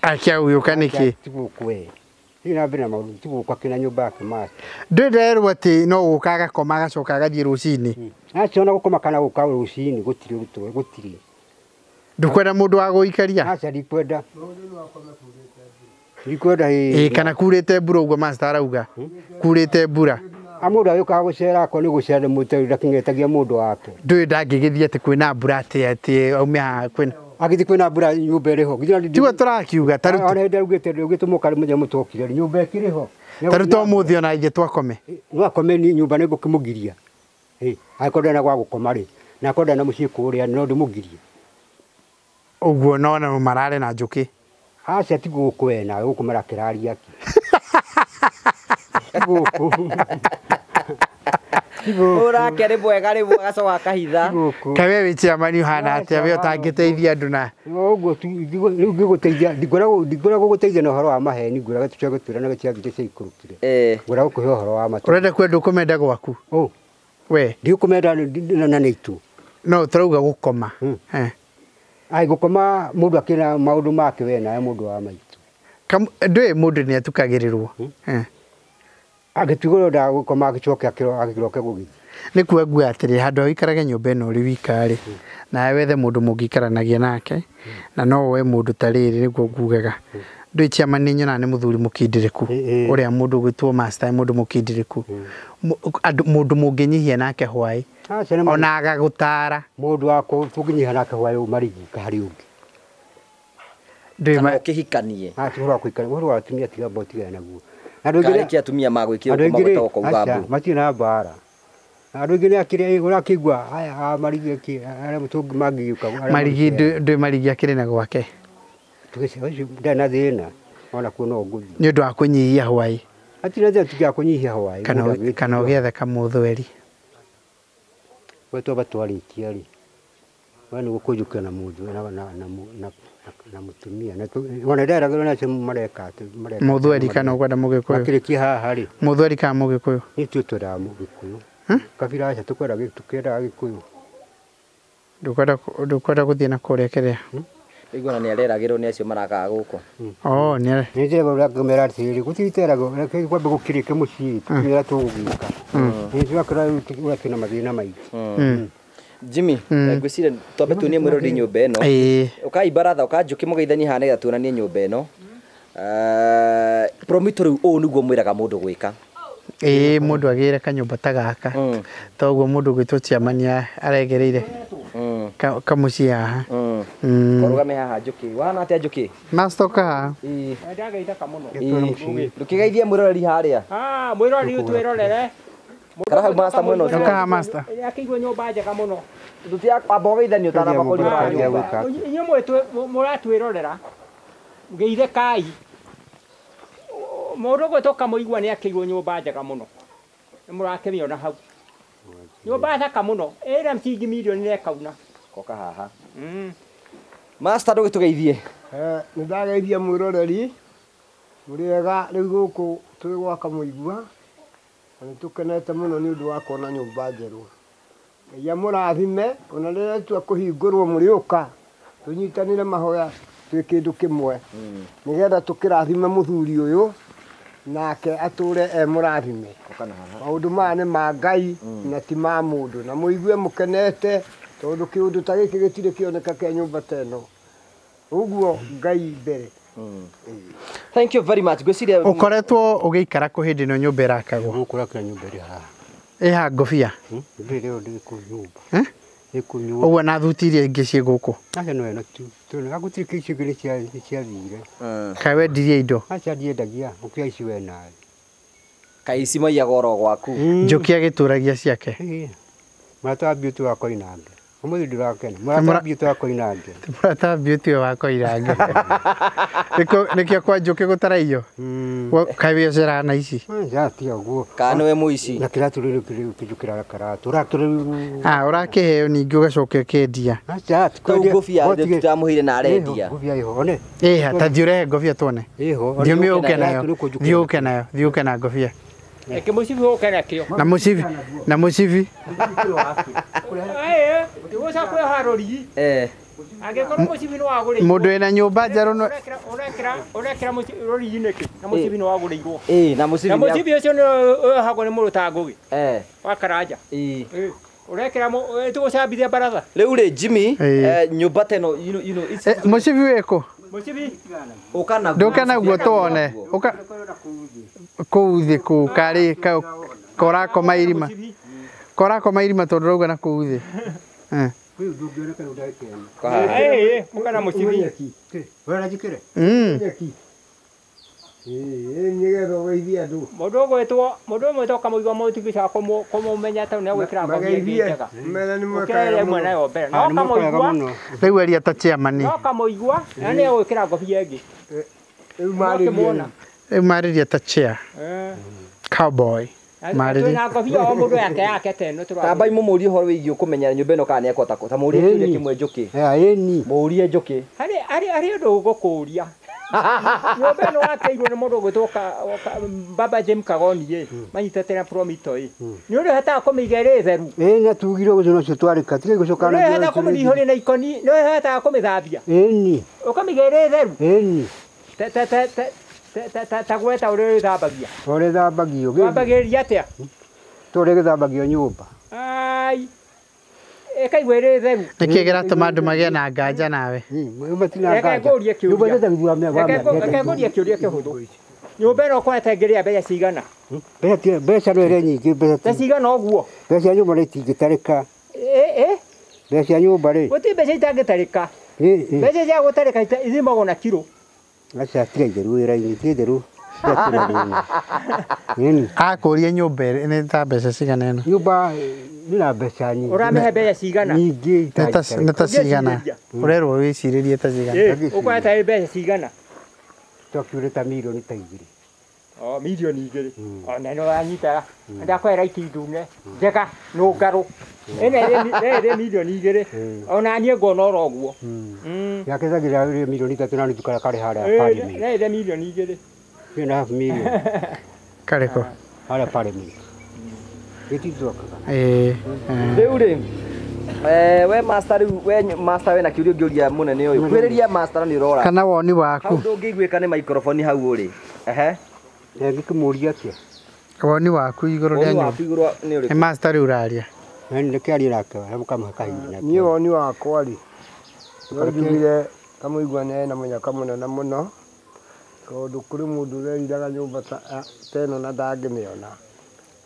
Akia ũgĩũka nĩkĩ? Ti gũkũ we. Thiĩ na mbere na maũndũ ti gũkũ akĩna nyũmba yake master. Ndũĩ nderwo atĩ no gũka agakoma agacoka agathiĩ rũcinĩ. Aca ona gũkoma kana gũka rũcinĩ gũtirĩ ũritũ gũtirĩ. Ndũkwenda mũndũ wa gũikaria? Aca ndikwenda. Ndikwenda ĩ. Ĩ kana kurĩte mbura ũguo master arauga. Kurĩte mbura. A mũndũ agĩũkaga gũcera akwa nĩ gũcera mũtĩ ndakĩng'etagia mũndũ wake. Ndũĩ ndangĩgĩthiĩ atĩ kwĩna mbura atĩ atĩ aume haha kwĩna. Agĩthiĩ kwĩna mbura nyũmba ĩrĩ ho. Tiguo tũrakiuga ta rĩu. Ona hĩndĩ augĩte ndũgĩte mũka mũthenya mũtokire nyũmba ĩkĩrĩ ho. Ta rĩu to mũthĩ ona ithuĩ twakome. No akome ni nyũmba nĩ ngũkĩmũgiria. Ĩ angĩkorwo ndarĩ na gwa gũkoma rĩ na akorwo ndarĩ na mũciĩ kũrĩa no ndĩmũgirie. Ũguo no na marare na njũkĩ. Aca ti gũkũ we nawe gũkũ marakĩraria kĩ. Ti gũkũ. Ũrake nĩ mwega rĩmwe agacoka akahitha. Kaĩ we wĩ chairman ũhana atĩa we ũtangĩteithia andũ na. Ũguo tu rĩu ngĩgũteithia ndingwenda gũgũteithia na ũhoro wa maheni ngwĩraga tũcoke twĩranaga ciathire ciaikũrũkire. Ngwĩraga gũkũhe ũhoro wa ma. Ũrenda kwenda ũkũmenda gwaku? We. Ndigũkũmenda na nĩ itu. No tũrauga gũkoma. Ai gũkoma mũndũ akĩna maũndũ make we nawe mũndũ wa maitũ. Ndũĩ mũndũ nĩ atukagĩrĩrwo. Agĩtigwo ndagũkoma agĩcoke agĩkĩroke gũgĩthiĩ. Nĩ kuga nguga atĩrĩ handũ ha ũikarage nyũmba ĩno ũrĩ wika rĩ nawe wethe mũndũ mũngĩikaranagia nake na no woe mũndũ ta rĩrĩ nĩguo ngugaga. Ndũĩ chairman nĩ nyonaga nĩ mũthuri mũkindĩrĩku ũrĩa mũndũ ũgwĩtwo master mũndũ mũkindĩrĩku. Andũ mũndũ mũngĩnyihia nake hwaĩ ona agagũtara. Mũndũ wa tũngĩnyihia nake hwaĩ marigi harĩ ũngĩ. Kana ũkĩhikanie. Aca ũhoro wa kũhikania ũhoro wa atumia tiga mbo tigana naguo. Karĩ kĩ atumia magwĩkĩra magwĩtagwo kũuga mbu. Matirĩ na mbara. Andũ aingĩ nĩ akĩrĩ ũrakĩigua aya marigi akĩ arĩa mũtũngi mangĩgĩũka. Marigi ndũĩ marigi akĩrĩ na gwake. Tũgĩcia ũcio ndarĩ na thĩna ona kuo no ngũthiĩ. Nĩ ũndũ wa kũnyihia hwaĩ. Hatirĩ na thĩna tiga kũnyihia hwaĩ. Kana ũgĩethe kamũthweri. We twamba twarĩkia rĩ. We nĩ gũkũnjũkĩra na mũndũ na Na mutumia na wona nderagĩrwo na acio mareka mareka. Mũthweri kana ũkwenda mũgĩkũyũ? Makĩrĩkia haha rĩ. Mũthweri kana mũgĩkũyũ? Nĩ tuĩ twendaga mũgĩkũyũ. Kabira aca tũkwendaga gĩkũyũ. Ndũkwenda gũthiĩ na kũrĩa kĩrĩa? Rĩu ona nĩ areragĩrwo nĩ acio marakaga gũkũ. Oh, nĩ nĩ njĩra ũrĩa ngũmera atĩrĩrĩ gũtirĩ iteragwo reke kwambe gũkĩrĩke mũciĩ tũmĩra tũgũgĩka. Nĩ twakora ũrĩa twĩna mathĩna maingĩ. Jimmy, ngwĩciria twambe tuonie mwĩroreri nyũmba ĩno. Ũkai baratha, ũka Njũkĩ mũgeithanie haha nĩgetha tuonanie nyũmba ĩno. Promito rĩu ũũ nĩguo mwĩraga mũndũ gwĩka. Ĩĩ mũndũ agĩre kanyũmba ta gaka. Toguo mũndũ gwĩtwo chairman aregereire. Kamũciĩ haha. Karũgame haha Njũkĩ. Wahana atĩa Njũkĩ? Master ũka haha. Ndageithĩka mũno. Ndũkĩgeithie mwĩroreri harĩa. Ah, mwĩroreri ũtwĩrorere. Kara hau master mwena ũcio. Ũka haha master. Akĩigua nyũmba njega mũno. Tũtiakwamba ũgeithanio ũtanamba kũriũra nyũmba. Inyuĩ mũratwĩrorera. Geithĩkai. Mũndũ ũgwĩtwo Kamũigua nĩ akĩigwo nyũmba njega mũno. Nĩ mũrakĩmĩona hau. Nyũmba thaka mũno. Ĩna ciringi mirioni na ĩkauna. Koka haha. Master ndũgĩtũgeithie. Nĩ ndageithia mwĩroreri. Mũrĩega rĩu gũkũ twĩ gwa Kamũigua. Na nĩ tũkenete mũno nĩ ũndũ wa kuona nyũmba njerũ. Ngai amũrathime ona rĩrĩa tua kũhingũrwo mũrĩũka tũnyitanĩre mahoya twĩ kĩndũ kĩmwe nĩgetha tũkĩrathime mũthuri ũyũ nake atũre e mũrathime. Maũndũ maya nĩ ma Ngai na ti ma mũndũ na mũigue mũkenete tondũ kĩũndũ ta gĩkĩ gĩtirĩ kĩoneka kĩa nyũmba ta ĩno. Ũguo Ngai mbere. Thank you very much. Ngwĩciria ũkoretwo ũgĩikara kũ hĩndĩ ĩno nyũmba ĩrakagwo? Gũkũ rakĩra nyũmba ĩrĩ haha. Ĩha ngobia? Ndĩrĩ rĩo ndĩ kũu nyũmba. Ĩ kũu nyũmba. Ũguo na thuti iria ingĩ ciĩ gũkũ? Aca no ĩno tu. Tondũ gũtirĩ kĩndũ icio ingĩ nĩ ciathire. Kaĩ wendirie indo? Aca ndiendagia, gũkĩra ici we nawe. Kaĩ ici maiyaga oro gwaku? Njũkĩ agĩtũragia ciake. Mũrata wa Beauty wa Koinange. Ũmũthĩ ndũrakena. Mũrata wa Beauty wa Koinange. Mũrata wa Beauty wa Koinange. Nĩkĩo kwa Njũkĩ gũtaraiyo? Kaĩ wĩceraga na ici? Aca tiga ũguo. Kana nĩwe mũici? Na kĩratũ rĩu kĩnjũkĩra karatũ. Ũratũ rĩu. Ah, ũrakĩheo ningĩ ũgacoka ũkendia. Aca ti kwendia. Rĩu ngobia tũramũheire na arendia. Ngobia ĩho one. Ĩha ta thiĩ ũrehe ngobia tuone. Ĩho. Thiĩ ũmĩũke nayo. Thiĩ ũke nayo. Thiĩ ũke na ngobia. Reke mũcibi ũke nakĩo. Na mũcibi. Na mũcibi. Ndĩgũcoka kwĩoha rũrigi. Angĩkorwo mũcibi nĩ wagũrĩirwo. Mũndũ wĩna nyũmba njerũ no ũrekĩra rũrigi nĩkĩ? Na mũcibi nĩ wagũrĩirwo. Na mũcibi. Na mũcibi ũcio nĩ wohagwo nĩ mũndũ ta Ngũgĩ. Wa Karanja. Ũrekĩra tũgũcambithia baratha. Rĩu rĩ Jimmy, nyũmba ta ĩno you know mũcibi wĩkũ? Mũcibi. Ũka naguo. Ndũka naguo tuone. Ũka kũu thĩ kũu karĩ korakoma irima. Korakoma irima tondũ ũrauga na kũu thĩ. Rĩu ndũngĩoneka rĩu ndagĩka ĩno. Ũka na mũcibi. Ũrona njĩkĩre? Nyeki. Nĩgetha ũgeithie andũ. Mũndũ ũgwĩtwo mũndũ ũmwe Kamũigua mũtigĩcaga kũmũmenya tondũ nĩ egwĩkĩra ngobia ĩngĩ njega. Mena nĩ Ũkĩra ĩmwe nayo mbere. No Kamũigua. Rĩu aria ta chairman. No Kamũigua na nĩ egwĩkĩra ngobia ĩngĩ. Rĩu marĩrie. Rĩu marĩrie ta chair. Cowboy. Marĩrie. Twĩna ngobia o mũndũ yake yake ta ĩno tũra. Tambai mũmũrie ũhoro wĩgiĩ kũmenya nyũmba ĩno kana nĩ ekũhota ta mũrie kĩũria kĩmwe Njũkĩ. Ĩni. Mũrie Njũkĩ. Harĩ ũndũ ũgũkũria. Nyũmba ĩno wakĩirwo nĩ mũndũ ũgwĩtwo Baba James Kagoni ĩ manyitĩte na Promito ĩ nĩ ũrĩa ũhotaga kũmĩiga ĩrĩ theru. Ĩ na tugire ũguo ũcio twarĩka tiga gũcoka na. Nĩ ũhotaga kũmĩihũria na ikoni, nĩ ũhotaga kũmĩthambia. Ĩni. Ũkamĩiga ĩrĩ theru. Ĩni. Ta gweta ũrĩa ũrĩthambagia. Ũrĩa ĩthambagio. Wambagĩrĩria atĩa? Tũrĩa gĩthambagio nyũmba. Ai. Ĩkaigwo ĩrĩ theru. Nĩkĩ kĩratũma andũ magĩe na nganja nawe? Matina nganja. Nyũmba Reke ngũrie kĩũria kĩhũthũ. Nyũmba ĩno ũkorete ngĩrĩa mbeca cigana? Mbeca no ĩrĩ nyingĩ mbeca. Ta cigana ũguo? Mbeca cia nyũmba nĩ itingĩtarĩka. Mbeca cia nyũmba rĩ? Gũtirĩ mbeca itangĩtarĩka. Mbeca cia gũtarĩka ithimagwo na kiro. Aca tiga itheru wĩra-inĩ, tiga itheru. Akũrie nyũmba nĩ ta mbeca cigana ĩno? Nyũmba nĩ na mbeca nyingĩ. Ũramĩhe mbeca cigana? Nyingĩ. Nĩ ta cigana? Ũrerwo wĩcirĩrie ta cigana? Ũkorete mbeca cigana? Twakiure ta mirioni ta 2. O milioni 2. Ona no anyita. Ndakwera itindune. Njega nungaru. Ene ere milioni 2. Ona niĩ nguona oro ũguo. Yakezagira milioni 3 na nuthu karĩa karĩ harĩa parliament. Ere milioni 2. 2.5 million. Karĩkũ? Harĩa parliament. Gĩtithũkaga. Rĩu rĩ we master rĩu we master we na kĩũria ũngĩũria mũnene ũyũ. Kwĩrĩria master nĩ ũrora. Kana woni waku. Hau ndũngĩiguĩka nĩ microphone hau ũrĩ. Ehe. Ngĩkĩmũria atĩa? Woni waku igũrũ rĩa nyũmba. Nĩ ũrĩkũ? Nĩ master rĩu ũraria. Nĩ kĩaria nake mũkamũhe kahinda. Niĩ woni wakwa rĩ, no njugire Kamũigua nĩ ena mũnyaka mũnene mũno, tondũ kũrĩ mũndũ ũreriraga nyũmba ta ĩno na ndangĩmĩona.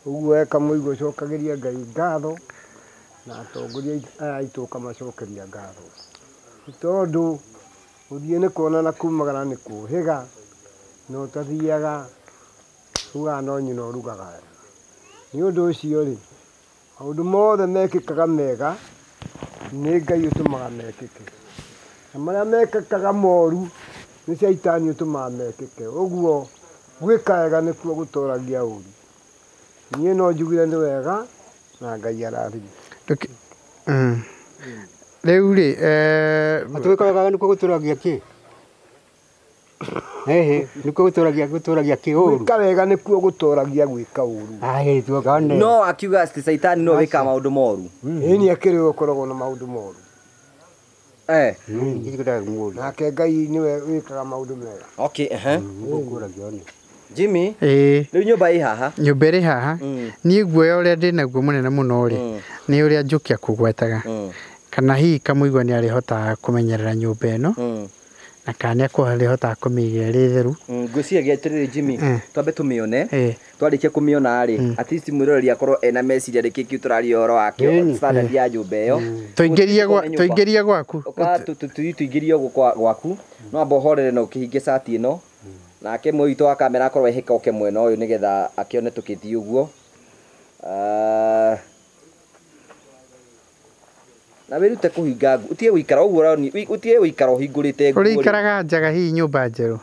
Ũguo we Kamũigua ũcokagĩria Ngai ngatho na atongoria aya aitũ ũkamacokeria ngatho. Nĩ tondũ gũthiĩ nĩ kuona na kumagara nĩ kũhĩga, na ũtathiaga ugaga no nyina ũrugaga. Nĩ ũndũ ũcio rĩ, maũndũ mothe mekĩkaga mega nĩ Ngai ũtũmaga mekĩke, na marĩa mekĩkaga moru nĩ caitani ũtũmaga mekĩke. Ũguo gwĩka wega nĩkuo gũtoragia ũru. Niĩ no njugire nĩ wega na Ngai arathime. Rĩu rĩ gwĩka wega nĩkuo gũtoragia kĩ? Ehe, nĩkuo gũtoragia kĩ ũru? Gwĩka wega nĩkuo gũtoragia gwĩka ũru. No akiuga atĩ caitani no wĩkaga maũndũ moru. Ĩni akĩrĩ we ũkoragwo na maũndũ moru. Nake Ngai nĩwe wĩkaga maũndũ mega. Okay, ehe. Jimmy, rĩu nyũmba ĩ haha? Nyũmba ĩrĩ haha. Niĩ guoya ũrĩa ndĩnaguo mũnene mũno rĩ, nĩ ũrĩa Njũkĩ akũgwetaga. Kana hihi Kamũigua nĩ arĩhotaga kũmenyerera nyũmba ĩno, na kana nĩ arĩhotaga kũmĩiga ĩrĩ theru. Ngwĩciria atĩrĩrĩ Jimmy, twambe tũmĩone. Twarĩkia kũmĩona rĩ, at least mwĩroreri akorwo ena meciria nĩkĩ kĩu tũraria ũhoro wakĩo, standard ya nyũmba ĩyo. Tũingĩrie gwaku. Tũingĩrie gwaku. No amba ũhorere na ũkĩhinge cati ĩno. Nake mũi witũ wa kamera akorwo ehĩka oke mwena ũyũ nĩgetha akĩone tũkĩthiĩ ũguo. Na wĩrute kũhinga nguo, ũtige gũikara ũguo ũroni, ũtige gũikara ũhingũrĩte nguo. Ũrĩikaraga njaga hihi nyũmba njerũ?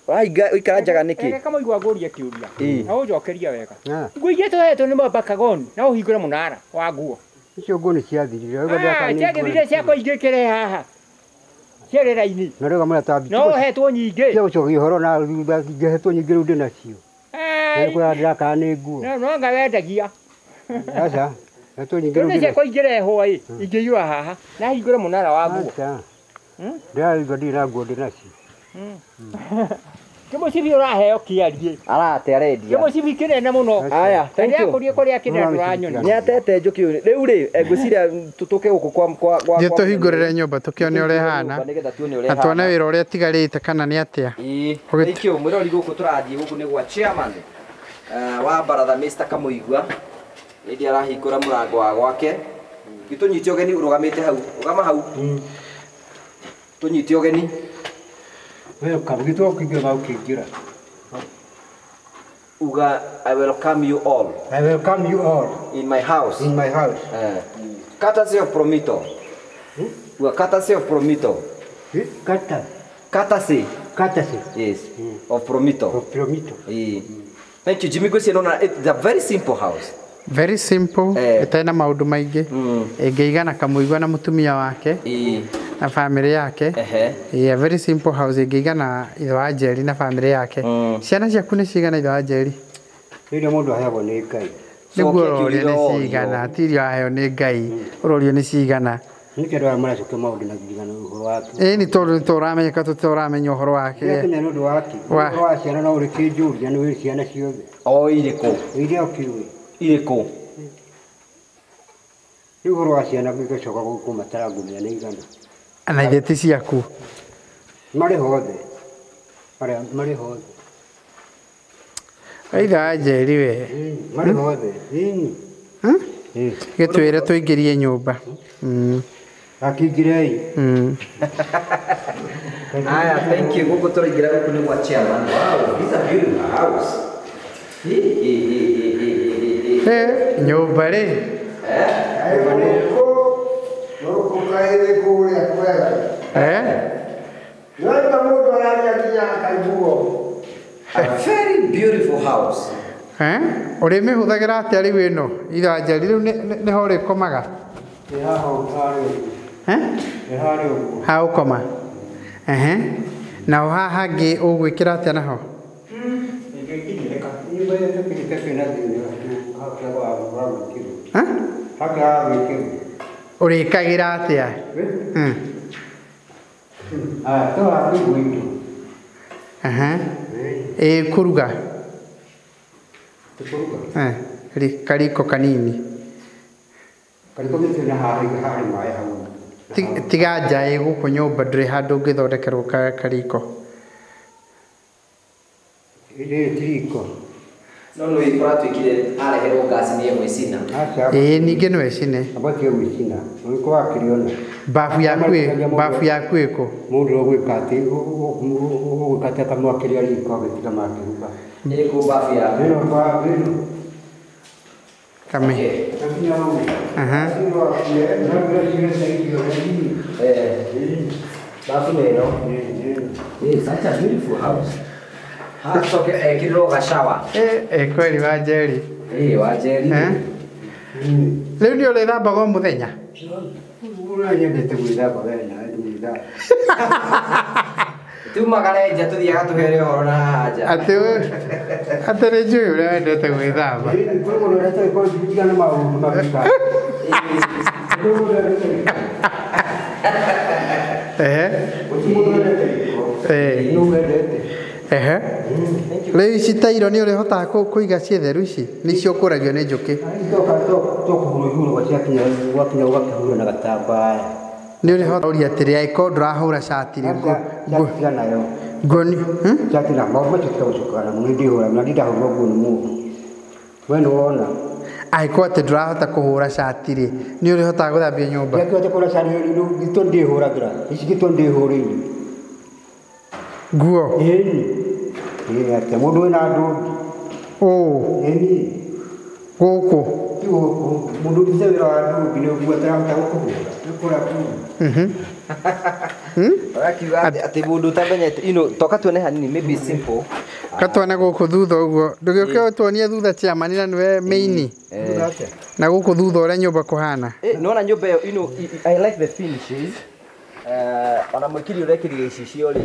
Ũrahinga ũikara njaga nĩkĩ? Reke Kamũigua ngũrie kĩũria. Na ũnjokerie wega. Nguo iria tũhetwo nĩ Baba Kagoni, na ũhingũre mũnara wa nguo. Icio nguo nĩ ciathirire. Ciagĩthirire ciakwa ingĩkĩre haha. Ciarĩ raini. Na rĩu kamũra No ũhetwo nyingĩ. Cia gũcokia ũhoro na ngĩhetwo nyingĩ rĩu ndĩnacio. Nĩ ndĩrakaga nĩ nguo. No anga wendagia. Aca. Hetwo nyingĩ rĩu. Nĩ ciakwa ingĩrehwo ĩ, ingĩiyũra haha. Na hingũre mũnara wa nguo. Aca. Ndĩraigua ndirĩ na nguo ndĩnacio. Kĩmũcibi ũraheo kĩarie. Arate arendia. Kĩmũcibi kĩnene mũno. Aya, thank you. Ndĩrakũria kũrĩa kĩnene ndũranyona. Nĩ atete Njũkĩ ũyũ. Rĩu rĩ, ngwĩciria tũke gũkũ kwa Thiĩ tũhingũrĩre nyũmba tũkĩone ũrĩa ĩhana. Nĩgetha tuone ũrĩa Na tuone wĩra ũrĩa ĩtigarĩte kana nĩ atĩa. Ĩĩ. Thank you. Mwĩrori gũkũ tũrathiĩ gũkũ nĩ gwa chairman wa baratha Mr. Kamũigua. Hĩndĩ arahingũra mũrango wa gwake. Gĩtũnyite ũgeni ũrũgamĩte hau. Rũgama hau. Tũnyite ũgeni. Welcome. Gĩtwo ũkĩingĩra. Uga, I welcome you all. I welcome you all. In my house. In my house. Courtesy of Promito. Uga, courtesy of Promito. Courtesy. Courtesy. Yes. Of Promito. Of Promito. Thank you, Jimmy. It's a very simple house. Very simple. Ĩtarĩ na maũndũ maingĩ. Ĩngĩigana Kamũigua na mũtumia wake. Na family yake. A very simple house ĩngĩigana ithe wa Njeri na family yake. Ciana ciaku nĩ cigana ithe wa Njeri? Rĩrĩa mũndũ aheagwo nĩ Ngai. Nĩguo ũrorio nĩ cigana, ti iria waheo nĩ Ngai, ũrorio nĩ cigana. Nĩkĩo andũ aya maracokia maũndũ na ndirikano ũhoro wake. Ĩni tondũ nĩtũramenyeka tũtũramenya ũhoro wake. Nĩakinya nĩ ũndũ wake. Ũhoro wa ciana no ũrĩkĩnjũria nĩ wĩ ciana ciothe. O irĩkũ? Iria ũkĩũĩ. Irĩkũ? Rĩu ũhoro wa ciana gĩgacoka kũmatara ngũmenya nĩ igana. Na ithe ti ciaku? Marĩ hothe. Marĩ hothe. Ithe wa Njeri we. Marĩ hothe. Ĩni. Gĩtwĩre tũingĩrie nyũmba. Akĩingĩrei. Aya, thank you. Gũkũ tũraingĩra gũkũ nĩ gwa chairman. Wow, this is a beautiful house. Nyũmba rĩ. Gũkũ kaĩrĩ kũrĩa kwega. Nĩwaigua mũndũ araria nginya akaiguo. Beautiful house. Eh? Ũrĩmĩhũthagĩra atĩa rĩu ĩno? Itha Njeri rĩu nĩho ũrĩkomaga? Nĩ haha harĩ ũguo. Eh? Nĩ harĩ ũguo. Ha ũkoma. Ehe. Naho haha hangĩ ũgwĩkĩra atĩa naho? Nyũmba ĩyo tũkĩte kwĩna thĩna hakĩa wa gwĩkĩrwo. Eh? Hakĩa wa gwĩkĩrwo. Ũrĩkagĩra atĩa? Ah, to hakĩgwo indo. Ehe. Ĩ kũruga? Tũkũruga. Eh, kariko kanini. Kariko gĩtirĩ na haha harĩ maĩ hau. Tiga nja ĩ gũkũ nyũmba ndũrĩ handũ ũngĩthondekerwo kariko. Rĩrĩ ti riko. No nĩ kũratuĩkire areherwo ngasi nĩ egwĩcina. Ĩĩ ningĩ no ĩcine. Amba tiga gwĩcina. Ũrĩkũ wakĩrĩona. Bafu yaku ĩkũ? Mũndũ ũgwĩka atĩ ũgwĩka atĩ akamwakĩria riko agĩtiga makĩruga. Ĩkũ bafu yaku? Ĩno bafu ĩno. Kame. Aha. Bafu nĩ ĩno. It's such a beautiful house. Hacoke ekĩrĩrwo gacawa. Eh, kweli wa Njeri. Ĩĩ wa Njeri. Rĩu nĩ ũrĩthambaga o mũthenya? Ũrĩa nyendete gwĩthamba we na gwĩthamba. Tumagare nja tũthiaga tũhere ũhoro na haha nja. Atĩ atĩ nĩ njũĩ ũrĩa wendete gwĩthamba. Kwĩ mũndũ ũrĩa ũtarĩ maũndũ mabika. Ehe. Ehe. Ehe. Rĩu ici tairo nĩ ũrĩhotaga kũiga ciĩ theru ici? Nĩcio ũkũragio nĩ njũkĩ. Tokũhurwo ciakinya gwakinya ũgakĩhura na gatambaya. Nĩ ũrĩhota ũria atĩrĩ angĩkorwo ndũrahũra cati rĩ Tiga nayo. Nguo nĩ Cati na maũndũ macio tiga gũcukana namo nĩ ndĩhũraga na ndindahũrwo nguo nĩ mũndũ. We nĩ wona. Angĩkorwo atĩ ndũrahota kũhũra cati rĩ nĩ ũrĩhotaga gũthambia nyũmba? Ndiakĩhota kũhũra cati rĩu gĩtũ ndĩhũragĩra. Ici gĩtũ ndĩhũrĩire. Nguo? Ĩni. Ĩni atĩa mũndũ wĩna ndũndi. Ũũ. Ĩni. Gũkũ. Ti gũkũ. Mũndũ ũrutĩte wĩra wa ndũndi nĩ ũguo atarahota gũkũhũra. Nĩ kũra nguo. Ũrakiuga atĩ mũndũ ũtamenyete ino toka tuone hanini maybe simple. Katwane gũkũ thutha ũguo. Ndũgĩũke ũtuonie thutha chairman na nĩwe main. Na gũkũ thutha ũrĩa nyũmba kũhana. Nĩwona nyũmba ĩyo ino I like the finishes. Ona mwĩkiri ũrekĩrire icicio rĩ.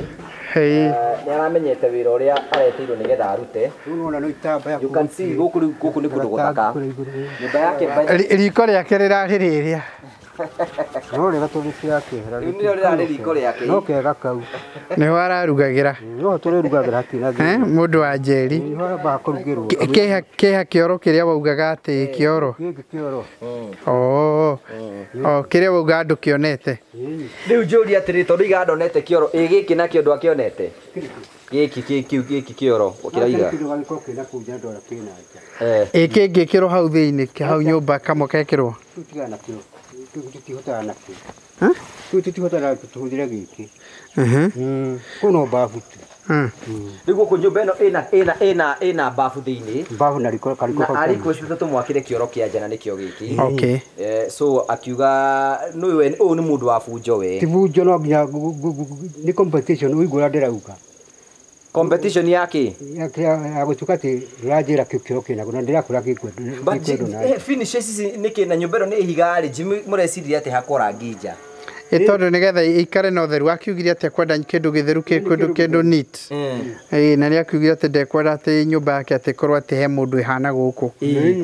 Nĩ aramenyete wĩra ũrĩa areteirwo nĩgetha arute. You can see gũkũ rĩu gũkũ nĩ kũndũ gũthaka. Nyũmba yake riko rĩake rĩrarĩ rĩrĩa. No rĩga tũgĩcirakĩhera. Rĩu nĩrĩo rĩrarĩ riko rĩake. No kega kau. Nĩho ararugagĩra. No tũrĩrugagĩra hatirĩ na thĩna. Mũndũ wa Njeri. Nĩho arambaga kũrugĩrwo. Kĩha kĩoro kĩrĩa waugaga atĩ kĩoro. Gĩkĩ kĩoro. Oh. Oh, kĩrĩa waugaga ndũkĩonete. Rĩu njũrie atĩrĩ tondũ iga ndonete kĩoro ĩ gĩkĩ nakĩo ndwakĩonete. Gĩkĩ kĩu gĩkĩ kĩoro kĩraiga. Ĩ kĩngĩkĩrwo hau thĩinĩ hau nyũmba kamwe gekĩrwo. Tũtigana nakĩo. Tũtihotaga nakĩo. Rĩu tũtihotaga tũhũthĩre gĩkĩ. Kũu no bafu tu. Rĩu gũkũ nyũmba ĩno ĩna bafu thĩinĩ. Bafu na riko kariko kau. Na ariko citũ tũmwakĩre kĩoro kĩa nja na nĩkĩo gĩkĩ. Okay. So akiuga nũyũ ũyũ nĩ mũndũ wa bunjo we. Ti bunjo no nginya nĩ competition ũigua ũrĩa ndĩrauga. Competition yake? Ya gũtuĩka atĩ ndũranjĩra kĩo kĩnaguo na ndĩrakũra gĩkwendwo nawe. Finishes ici nĩkĩ na nyũmba ĩno nĩ ihiga rĩ Jimmy mũreciria atĩ hakwo rangi nja. Ĩ tondũ nĩgetha ĩikare na ũtheru akiugire atĩ akwenda kĩndũ gĩtheru kĩndũ neat. Ĩ na nĩ akiugire atĩ ndekwenda atĩ nyũmba yake atĩ ĩkorwo atĩ he mũndũ ĩhana gũkũ.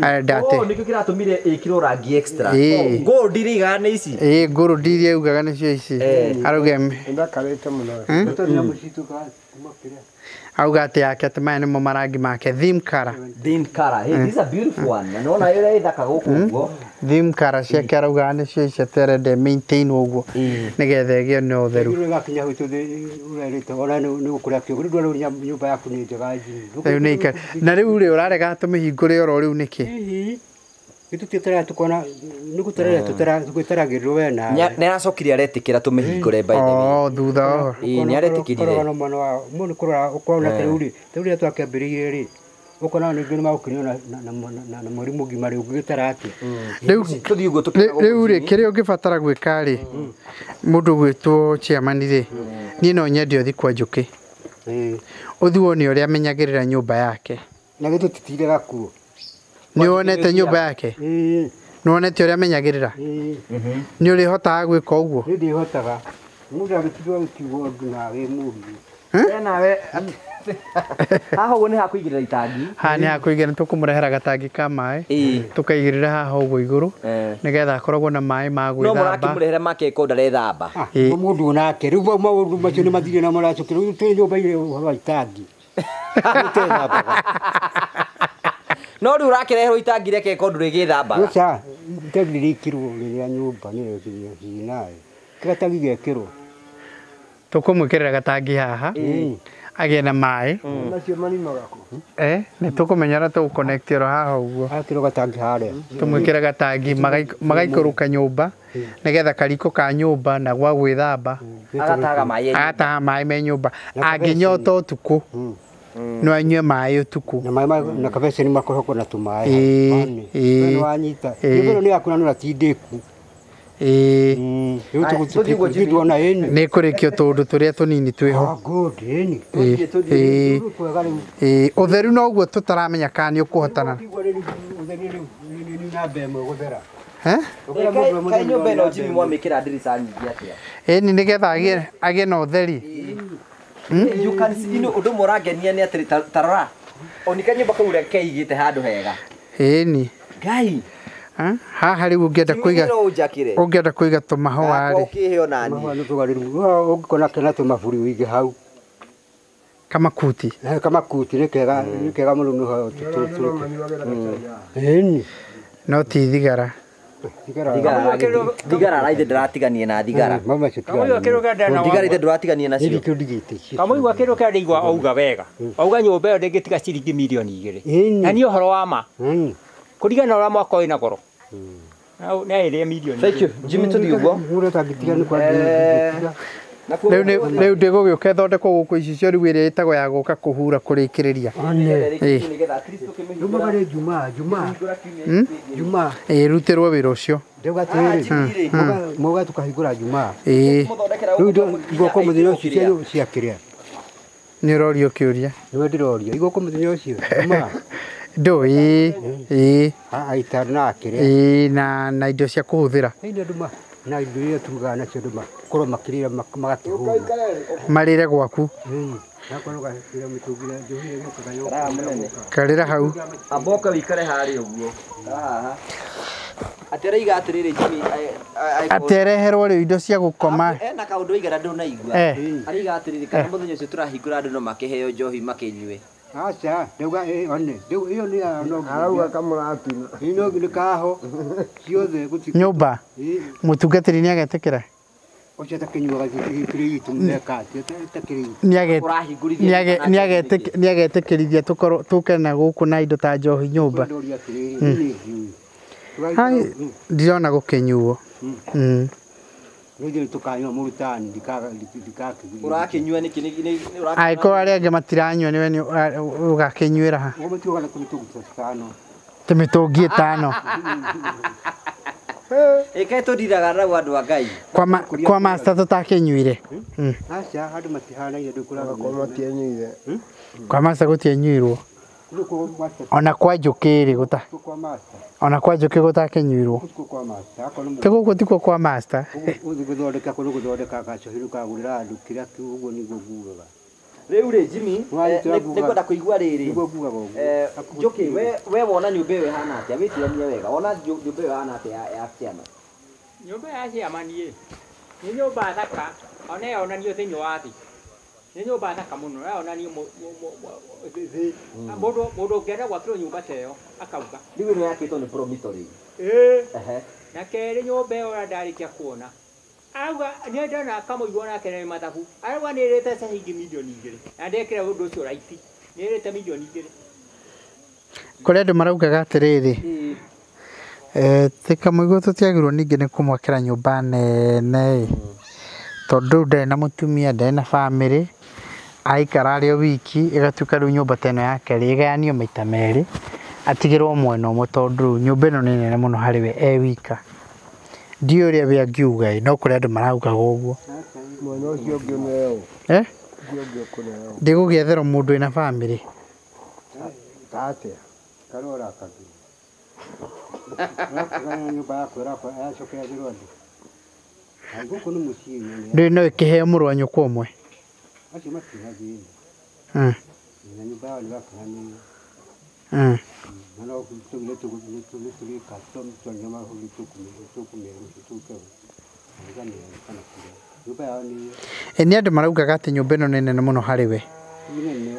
Arenda atĩ. Oh nĩkĩo kĩratũmire ĩkĩrwo rangi extra. Gold iria igaga nĩ ici. Ĩ gold iria ugaga nĩcio ici. Arauga Nĩndakarĩte mũno. Auga atĩ yake atĩ maya nĩmo marangi make theme color. Theme color. Hey, this is a beautiful one. Na nĩwona ĩrĩa ĩthaka gũkũ ũguo. Theme color ciake arauga nĩcio ici atĩ arenda maintain ũguo nĩgetha ĩgĩe na ũtheru. Rĩu gakinya hau ũrerĩte ona nĩ gũkũrĩa kĩongo rĩu ndwara nyũmba yaku nĩ njega Jimmy. Rĩu nĩ ikare. Na rĩu rĩ ũrarega tũmĩhingũre oro rĩu nĩkĩ? Gĩtũtiĩtara tukona nĩ gũtarĩria tũgwĩtaragĩrĩrwo we nawe. Nĩ aracokire aretĩkĩra tũmĩhingũre by the way. Oh thutha ũhoro. Ĩĩ nĩ aretĩkĩrire. Mũndũ kũrora ũkona ta rĩu rĩ ta rĩu rĩrĩa twakĩambĩrĩirie rĩ ũkona ningĩ nĩ magũkinywo na mweri mũgima rĩ ũngĩgĩtara atĩa. Rĩu tũthiĩ ũguo tũkĩraga rĩu rĩ kĩrĩa ũngĩbatara gwĩka rĩ mũndũ ũgwĩtwo chairman rĩ niĩ no nyende ũthiĩ kwa Njũkĩ. Ũthiĩ wone ũrĩa amenyagĩrĩra nyũmba yake. Na githĩ tũtitindaga kuo. Nĩ wonete nyũmba yake? Nĩ wonete ũrĩa amenyagĩrĩra? Nĩ ũrĩhotaga gwĩka ũguo? Nĩ ndĩhotaga. Mũndũ agĩtigwo agĩkiuga ũndũ nawe mũru. Nawe haha ũguo nĩ hakũigĩrĩra itangi. Haha nĩ hakũigĩrĩra, tũkũmũrehera gatangi ka maĩ tũkaigĩrĩra haha ũguo igũrũ nĩgetha akoragwo na maĩ ma gwĩthamba. No mũrakĩmũrehere makeko ndarethamba. Mũndũ onake rĩu maũndũ macio nĩ mathire na maracokera rĩu twĩ nyũmba ire ũhoro wa itangi. No rĩu ũrakĩreherwo itangi rĩa keko ndũrĩgĩthambaga. Aca, itangi rĩkĩrwo rĩrĩa nyũmba nĩrĩo nayo. Gatangi gekĩrwo. Tũkũmwĩkĩrĩra gatangi haha agĩe na maĩ. Macio marimaga kũ? Nĩ tũkũmenya ũrĩa tũgũ-connect oro haha ũguo. Agekĩrwo gatangi harĩa. Tũmwĩkĩre gatangi magaikũrũka nyũmba nĩgetha kariko ka nyũmba na gwa gwĩthamba. Agatahaga maĩ. Agataha maĩ me nyũmba. Angĩnyota ũtukũ no anyue maĩ ũtukũ. Na maĩ na kabeceni makoragwo na tũmaĩ. Nĩ wanyita. Nyũmba ĩno nĩ yaku na nĩ ũratindĩku. Nĩ kũrĩkio tũũndũ tũrĩa tũnini twĩho. Ũtheru noguo tũtaramenya kana nĩ ũkũhotana. Kaĩ nyũmba ĩno Jimmy mwamĩkĩra ndirica nyingĩ atĩa? Ĩni nĩgetha agĩe na ũtheri. You can see ũndũ ũmwe ũrangenia nĩ atĩrĩ ta rora. Onika nyũmba kau ũrĩa keigĩte handũ hega. Ĩni. Ngai. Haha rĩu ũngĩenda kũiga ũngĩenda kũiga tũmahũa rĩ. Ũkĩheo nani? Ũngĩkona kena tũmaburi ũige hau. Kamakuti. Kamakuti nĩ kega nĩ kega mũno nĩ hau. No ti thigara. Thigara raithe ndĩratiganie na thigara. Thigara ithe ndũratiganie nacio. Kamũigua kĩndũ kĩrĩa ndĩigua auga wega. Auga nyũmba ĩyo ndĩngĩtiga ciringi mirioni 2. Na nĩ ũhoro wa ma. Kũringana na ũrĩa mwaka wĩna goro. Na ĩrĩa mirioni. Thank you. Jimmy tũthiĩ ũguo. Rĩu ndĩgũgĩũka ĩthondekwo gũkũ icicio rĩu ĩrĩa ĩtagwo ya gũka kũhura kũrĩkĩrĩria. Ĩrutĩrwo wĩra ũcio. Ndauga atĩrĩrĩ, mauga tũkahingũra Jumaa. Rĩu igũka mũthenya ũcio cia kĩrĩa? Nĩ ũrorio kĩũria. Nĩwe ndĩroria. Igũka mũthenya ũcio Jumaa. Ndũĩ. Ĩĩ. Aitara na kĩrĩa. Ĩĩ na indo cia kũhũthĩra. Ĩĩ andũ na indo iria turugaga nacio andũ makorwo makĩrĩra magakĩhũna. Marĩre gwaku. Karĩra hau. Amboka wĩikare harĩa ũguo. Haha. Atĩ araiga atĩrĩrĩ Jimmy atĩ areherwo rĩu indo cia gũkoma. Ena kaũndũ aigana ndũnaigua. Araiga atĩrĩrĩ kana mũthenya ũcio tũrahingũra andũ no makĩheo njohi makĩnyue. Aca, ndauga one, rĩu ĩyo nĩ ya no. Arauga kamũratina. Ĩ no nĩ kaho. Ciothe gũtirĩ. Nyũmba. Mũtungatĩri nĩ agetĩkĩra? Ũcio atakĩnyuaga kĩrĩa gitũ meka atĩa atakĩrĩ. Nĩ agetĩkĩrithia tũkorwo tũke na gũkũ na indo ta njohi nyũmba. Hai, ndirona gũkĩnyuo. Rĩu tũkanyua mũrutani ndikakĩgiria. Ũrakĩnyua nĩkĩ nĩ Angĩkorwo arĩa angĩ matiranyua nĩwe nĩ ũgakĩnyuĩra ha? Ũguo matiugaga na tũmĩtũngi tũtano. Tũmĩtũngi ĩtano. Ĩkaĩ tũndiraga nau andũ a Ngai. Kwa master tũtakĩnyuire. Aca, andũ matihanaine ndũ kũraga. Kwa matianyuire. Kwa master gũtianyuirwo. Ona kwa njũkĩ rĩ gũta. Ona kwa njũkĩ gũtakĩnyuirwo. Ti gũkũ tikuo kwa master. Ũthiĩ gũthondeka kũndũ gũthondeka gacohi rũkagũrĩra andũ kĩrĩa kĩu ũguo nĩguo ngugaga. Rĩu rĩ Jimmy, nĩngwenda kũigua rĩrĩ. Njũkĩ, we wona nyũmba ĩyo ĩhana atĩa? Wĩtiranie wega. Wona nyũmba ĩyo ĩhana atĩa ya ciama? Nyũmba ya ciama niĩ nĩ nyũmba thaka ona yonanio thĩinĩ wa thĩ. Nĩ nyũmba thaka mũno yonanio thĩ. Mũndũ ũngĩenda gwakĩrwo nyũmba ta ĩyo akauga. Rĩu ĩno yakĩtwo nĩ Promito rĩu. Ĩĩ. Na kerĩ nyũmba ĩyo ũrĩa ndarĩkia kuona. Auga nĩ ndona kamũigua nake nĩ mathabu. Arauga nĩ ĩrĩte ciringi mirioni 2. Na ndekĩra ũndũ ũcio raithi. Nĩ ĩrĩte mirioni 2. Kũrĩ andũ maraugaga atĩrĩrĩ. Ti kamũigua tũtiagĩrĩirwo ningĩ nĩ kũmwakĩra nyũmba nene ĩ. Tondũ rĩu ndarĩ na mũtumia, ndarĩ na bamĩrĩ. Aikara arĩ o wiki ĩgatuĩka rĩu nyũmba ta ĩno yake rĩ ĩgayanio maita merĩ atigĩrwo mwena ũmwe tondũ rĩu nyũmba ĩno nĩ nene mũno harĩ we e wika. Ndiũĩ ũrĩa we angiuga ĩ no kũrĩ andũ maraugaga ũguo. Mwena ũcio ũngĩ nĩ ũũ. Ndigũgĩetherwo mũndũ wĩna family. Tate. Karora kabi. Rakagana nyũmba yakwa ĩrakwa yacokera thirwo andũ. Gũkũ nĩ mũciĩ nyene. Ndĩ no ĩkĩheo mũrũ wa nyũkwa ũmwe. Acio matirĩ thĩna. Na nyũmba yao nĩ gakaganĩire. Na no tũgire tũgĩka tũnyama tũkũmĩra. Nyũmba yao nĩ Nĩ andũ maraugaga atĩ nyũmba ĩno nĩ nene mũno harĩ we. Nĩ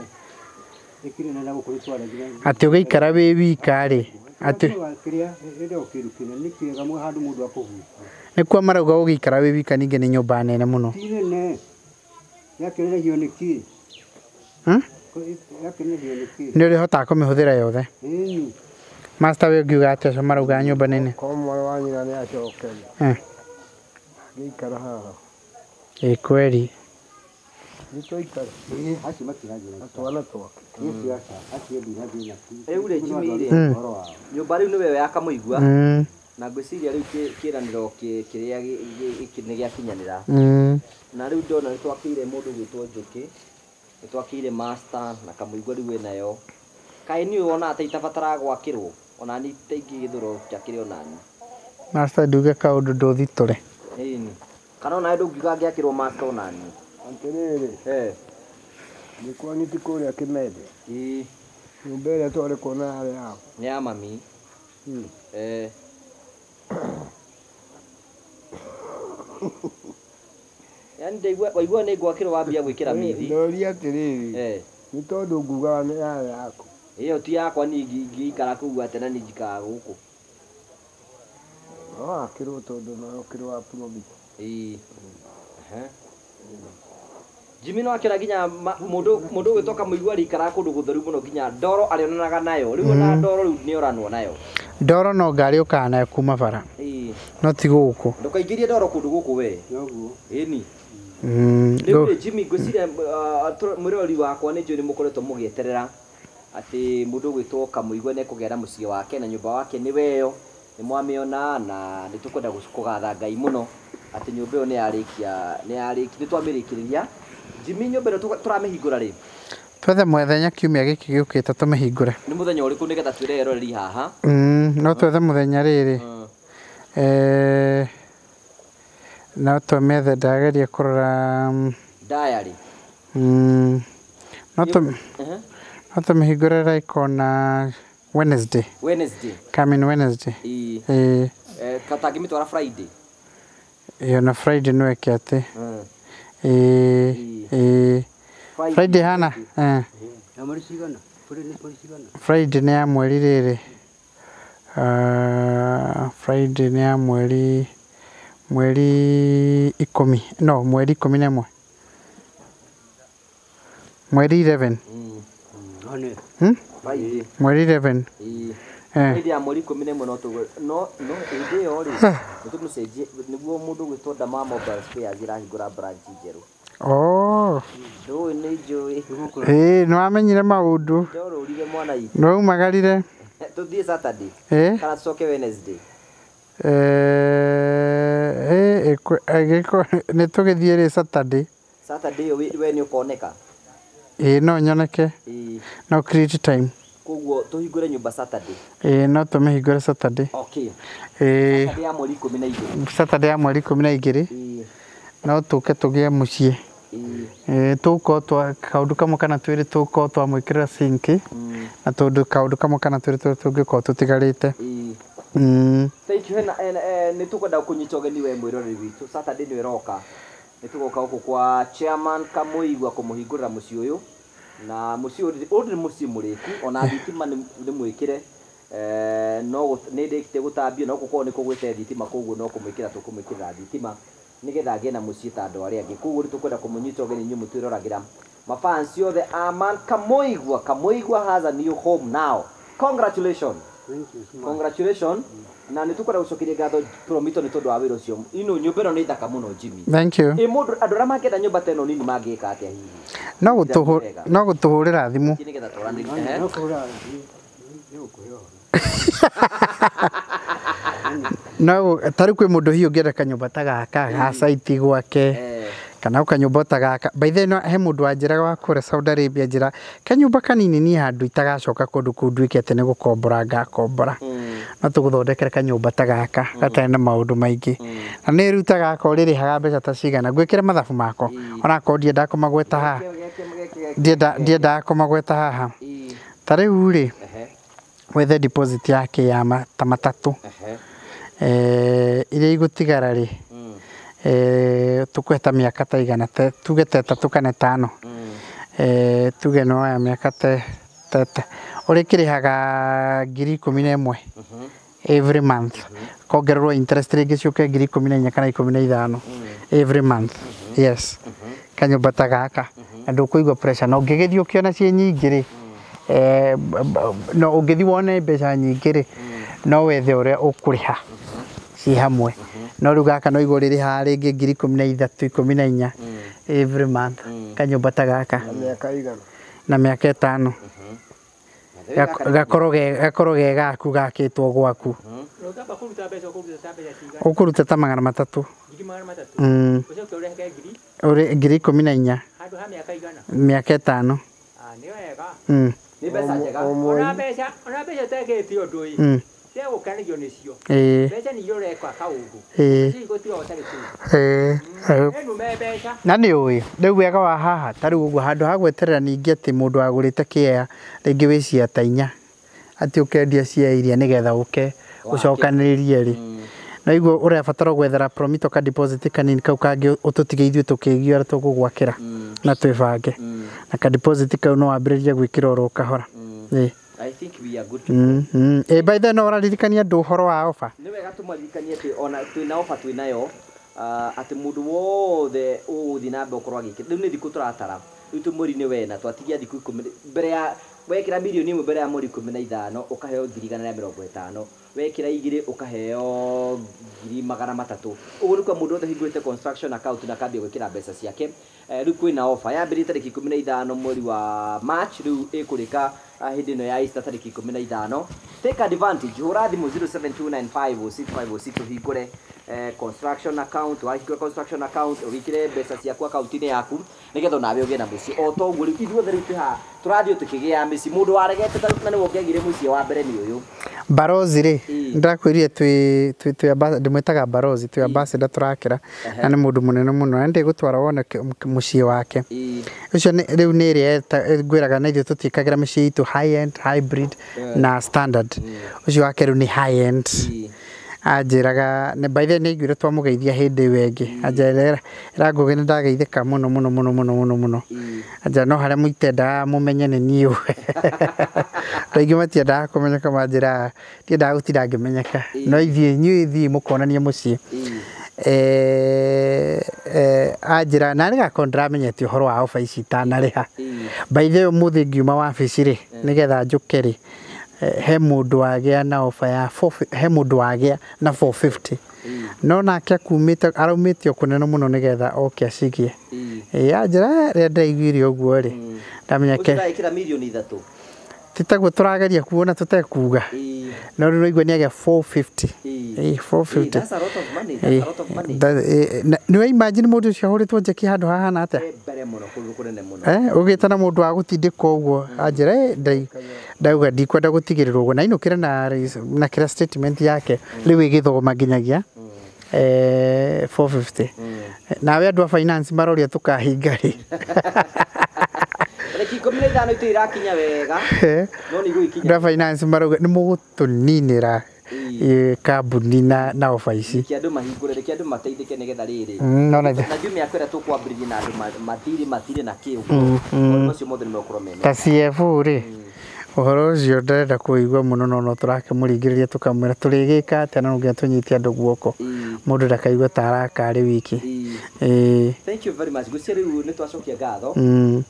ĩkĩrĩ nene gũkũ nĩ twaragia. Atĩ ũgĩikara wĩ wika rĩ. Atĩ kĩrĩa ĩrĩa kĩndũ kĩnene nĩ kĩega handũ mũndũ akũhutia. Nĩkuo marauga ũgĩikara wĩ wika ningĩ nĩ nyũmba nene mũno. Ti nene. Yakĩnenehio nĩ kĩ? Yakĩnenehio nĩ kĩ? Nĩ ũrĩhotaga kũmĩhũthĩra yothe. Ĩni. Master we ũngiuga atĩa acio marauga nyũmba nene? Ko mwarĩ wa nyina nĩ acokeria. Gĩikara haha. Ĩ kweri. Nĩ twaikara. Acio matiranjĩra. Twana twake. Rĩu rĩ Jimmy rĩ, nyũmba rĩu nĩwe ya Kamũigua. Na ngwĩciria rĩu kĩranĩro kĩrĩa nĩ gĩakinyanĩra. Na rĩu ndona nĩ twakĩire mũndũ gwĩtwo Njũkĩ, nĩ twakĩire Master na Kamũigua rĩu wĩnayo. Kaĩ niĩ wonaga ta itabataraga gwakĩrwo ona niĩ ta ingĩgĩthũra njakĩre onani. Master nduge kaũndũ ndũthitũre. Ĩni. Kana onawe ndũngiuga ngĩakĩrwo Master onani. Atĩrĩrĩ. Nĩ kwanyu ti kũrĩa Kĩmende? Ĩĩ. Nyũmba ĩrĩa twarĩ kuona yarĩ yaũ? Nĩ ya mami. Yaani ndaigua waigua nĩ ngwakĩrwo wambia gwĩkĩra mithi. Ndoria atĩrĩrĩ. Nĩ tondũ ngugaga nĩ yarĩ yaku. Ĩyo ti yakwa niĩ ingĩikara kũu atĩa na niĩ njikaraga gũkũ. No wakĩrwo tondũ nawe ũkĩrĩ wa Promise. Ĩĩ. Jimmy no akĩra nginya mũndũ ũgwĩtwo Kamũigua arĩikaraga kũndũ gũtheru mũno nginya ndoro arĩonanaga nayo. Rĩu ona ndoro rĩu nĩoranwo nayo. Ndoro no ngari ũkaga nayo kuma bara. Ĩĩ. No ti gũkũ. Ndũkaingĩrie ndoro kũndũ gũkũ we. Noguo. Ĩni. Rĩu rĩ Jimmy ngwĩciria mwĩroreri wakwa nĩ njũĩ nĩ mũkoretwo mũgĩeterera atĩ mũndũ ũgwĩtwo Kamũigua nĩ ekũgĩa na mũciĩ wake na nyũmba wake nĩ weyo. Nĩ mwamĩona na nĩ tũkwenda kũgatha Ngai mũno atĩ nyũmba ĩyo nĩ yarĩkia nĩ twamĩrĩkĩrĩria. Jimmy nyũmba ĩno tũramĩhingũra rĩ? Twethe mũthenya kiumia gĩkĩ gĩũkĩte tũmĩhingũre. Nĩ mũthenya ũrĩkũ nĩgetha twĩre eroreri haha? No twethe mũthenya rĩrĩ. No tũmĩethe ndageria kũrora diary. No tũmĩhingũre like on Wednesday. Wednesday. Coming Wednesday. Ĩĩ. Katangĩmĩtwara Friday. Ĩyo na Friday no ĩke atĩ. Friday hana. Ya mweri cigana? Friday nĩ ya mweri rĩrĩ. Friday nĩ ya mweri 10. No, mweri 11. Mweri 11. Mweri 11. Friday ya mweri 11 no tũgwe no hĩndĩ ĩyo rĩ nĩ tũmũcenjie nĩguo mũndũ ũgwĩtwo Dama Mobile Spares ĩrahingũra branch njerũ. Oh. Ndũĩ nĩ njũĩ. Ĩĩ nĩ wamenyire maũndũ. Ndorũrire mwana itũ. Nĩ waumagarire. Tũthiĩ Saturday. Kana tũcoke Wednesday. Nĩ tũgĩthiĩ rĩ Saturday. Saturday ĩyo we nĩ ũkoneka? Ĩĩ no nyoneke. No create time. Koguo tũhingũre nyũmba Saturday. Ĩĩ no tũmĩhingũre Saturday. Okay. Ĩĩ. Saturday ya mweri 12. Saturday ya mweri 12. No tũke tũgĩe mũciĩ. Tũgũkorwo twa kaũndũ kamwe kana twĩrĩ tũgũkorwo twamwĩkĩrĩra sink na tondũ kaũndũ kamwe kana twĩrĩ tũrĩa tũngĩkorwo tũtigarĩte. Thank you. Hena nĩ tũkwenda kũnyita ũgeni we mwĩroreri witũ. Saturday nĩ ĩroka. Nĩ tũgoka gũkũ kwa Chairman Kamũigua kũmũhingũrĩra mũciĩ ũyũ. Na mũciĩ ũyũ nĩ mũciĩ mũrĩku ona thitima nĩ mwĩkĩre. No nĩ ndĩkĩte gũtambio no gũkorwo nĩ kũgwĩte thitima koguo no kũmwĩkĩra tũkũmwĩkĩrĩra thitima nĩgetha agĩe na mũciĩ ta andũ arĩa angĩ. Koguo nĩ tũkwenda kũmũnyita ũgeni inyuĩ mũtwĩroragĩra mafans othe a Man Kamũigua. Kamũigua has a new home now. Congratulations. Thank you so much. Congratulations. Na nĩ tũkwenda gũcokeria ngatho Promito nĩ tondũ wa wĩra ũcio. Ino nyũmba ĩno nĩ thaka mũno Jimmy. Thank you. Ĩ mũndũ andũ arĩa mangĩenda nyũmba ta ĩno nini mangĩka atĩa hihi? No gũtũhũrĩra thimũ. Nĩgetha twaranĩrie. No kũhũra nĩ gũkũhe ũhoro. No tarĩu kwĩ mũndũ hihi ũngĩenda kanyũmba ta gaka ga site gwake Kana ũkanyũmba ũtagaka. By the way, no he mũndũ wanjĩraga wa kũrĩa Saudi Arabia njĩra kanyũmba kanini niĩ handũ itagacoka kũndũ kũu nduĩke atĩ nĩ gũkombora ngakombora. No tũgũthondekere kanyũmba ta gaka gatarĩ na maũndũ maingĩ. Na nĩ rĩu ta gaka ũrĩrĩhaga mbeca ta cigana ngwĩkĩre mathabu mako onakorwo ndiendaga kũmagweta haha. Ndiendaga kũmagweta haha. Ta rĩu rĩ wethe deposit yake ya ta matatũ iria igũtigara rĩ tũkweta mĩaka ta igana tuge ta ĩtatũ kana ĩtano tuge no ya mĩaka ta ũrĩkĩrĩhaga 11,000 every month kongererwo interest rĩngĩ ciũke 14,000 kana 15 every month. Yes, kanyũmba ta gaka na ndũkũigua pressure na ũngĩgĩthiĩ ũkĩona ciĩ nyingĩ rĩ no ũngĩthiĩ wone mbeca nyingĩ rĩ no wethe ũrĩa ũkũrĩha ciĩ hamwe no rĩu gaka no igũrũ rĩrĩhaga rĩngĩ 13,000 14,000 every month kanyũmba ta gaka na mĩaka ĩtano gakorwo ge gaku gakĩtwo gwaku. Ũkũruta ta 300. Ũrĩ 14,000 mĩaka ĩtano. Nĩ mbeca njega. Ona mbeca ũtekĩte ũndũ ĩ gũkenagio nĩcio. Mbeca nĩ ũreka kaũndũ. Gũtirĩ ũtarĩ kĩndũ. Na nĩ ũĩ rĩu wega wa haha ta rĩu ũguo handũ ha gweterera ningĩ atĩ mũndũ agũrĩte kĩea rĩngĩ wĩ cia ta inya atĩ ũkendia cia iria nĩgetha ũke ũcokanĩrĩrie rĩ na igua ũrabatara gwethera promito ka deposit kanini kau kangĩ ũtũtige ithuĩ tũkĩigua ũrĩa tũgũgwakĩra na twĩbange na ka deposit kau no wambĩrĩrie gwĩkĩra oro kahora. I think we are good to go. By the way, no ũraririkania andũ ũhoro wa offer. Nĩ wega tũmaririkanie atĩ ona twĩna offer twĩnayo atĩ mũndũ wothe ũgũthiĩ na mbere ũkorwo agĩkĩra rĩu nĩ thikũ tũratara rĩu twĩ mweri-inĩ wena twatigia thikũ 10 mbere ya wekĩra mirioni 1 mbere ya mweri 15 ũkaheo 1,150 wekĩra 2 ũkaheo 300,000 ũguo nĩ kwa mũndũ wothe hingũrĩte construction account na akambia gwĩkĩra mbeca ciake. Rĩu kwĩna offer yambĩrĩrie tarĩki 15 mweri wa March rĩu ĩkũrĩka hĩndĩ ĩno ya Easter tarĩki 15. Take advantage, hũra thimũ 0729506506 ũhingũre construction account, wahingũra construction account ũgĩkĩre mbeca ciaku akaunti-inĩ yaku nĩgetha onawe ũgĩe na mũciĩ. O ta ũguo rĩu ithuothe rĩu twĩ haha tũrathiĩ tũkĩgĩaga mĩciĩ mũndũ waregete na nĩwe ũngĩagire mũciĩ wa mbere nĩ ũyũ Barozi rĩ ndakwĩrire twĩ ndĩmwĩtaga barozi twĩ ambassador tũrakĩra na nĩ mũndũ mũnene mũno na ndĩgũtwara wone mũciĩ wake ũcio rĩu nĩ ĩrĩa ngwĩraga na ithuĩ tũtiĩkagĩra mĩciĩ itũ high end hybrid na standard ũcio wake rĩu nĩ high end anjĩraga by the way nĩ aiguire twamũgeithia hĩndĩ ĩyo ĩngĩ anjĩra ĩra Ngũgĩ nĩ ndageithĩka mũno mũno mũno mũno mũno mũno anjĩra no harĩa mũitendaga mũmenye nĩ niĩ ũ andũ aingĩ matiendaga kũmenyeka manjĩraga ndiendaga gũtinda ngĩmenyeka no ithuĩ inyuĩ ithiĩ mũkonania mũciĩ anjĩra na nĩgakorwo ndĩramenyete ũhoro wa ofa ici itanarĩha by the way ũmũthĩ ngiuma wabici rĩ nĩgetha njũke rĩ he mũndũ wagĩa na ofa ya he mũndũ wagĩa na 450 no nake akumĩte araumĩte o kũnene mũno nĩgetha oke acigie anjĩra rĩrĩa ndĩraiguire ũguo rĩ ndamenya ke ũcio mirioni 3 ti taguo tũrageria kuona tũtekuga no rĩu naigua nĩ agĩa 450 450 That's a lot of money, that's a lot of money. Nĩ imagine mũndũ ũcio ahũrĩtwo njeki handũ hahana atĩa mbere mũno kũndũ kũnene mũno ũgĩtana mũndũ wa gũtindĩkwo ũguo anjĩra ndauga ndikwenda gũtigĩrĩrwo ũguo na inũkĩre na kĩra statement yake rĩu ĩgĩthoma nginyagia 450 nawe andũ a finance maroria tũkahinga rĩ tarĩki 15 itũ irakinya wega no nĩ igũikinya andũ a finance marauga nĩ mũgũtũninĩra kambuni na ofa ici reke andũ mahingũre reke andũ mateithĩke nĩgetha rĩrĩ na kiumia kwĩra tũkwambĩrĩria na andũ mathirĩ na kĩ ũguo maũndũ macio mothe nĩ megũkorwo me ta CFO rĩ ũhoro ũcio ndarenda kũigua mũno no no tũrakĩmũringĩrĩria tũkamwĩra tũrĩgĩka atĩa na no nginya tũnyite andũ guoko mũndũ ndakaigua ta araka arĩ wiki. Thank you very much. Ngwĩciria rĩu nĩ twacokia ngatho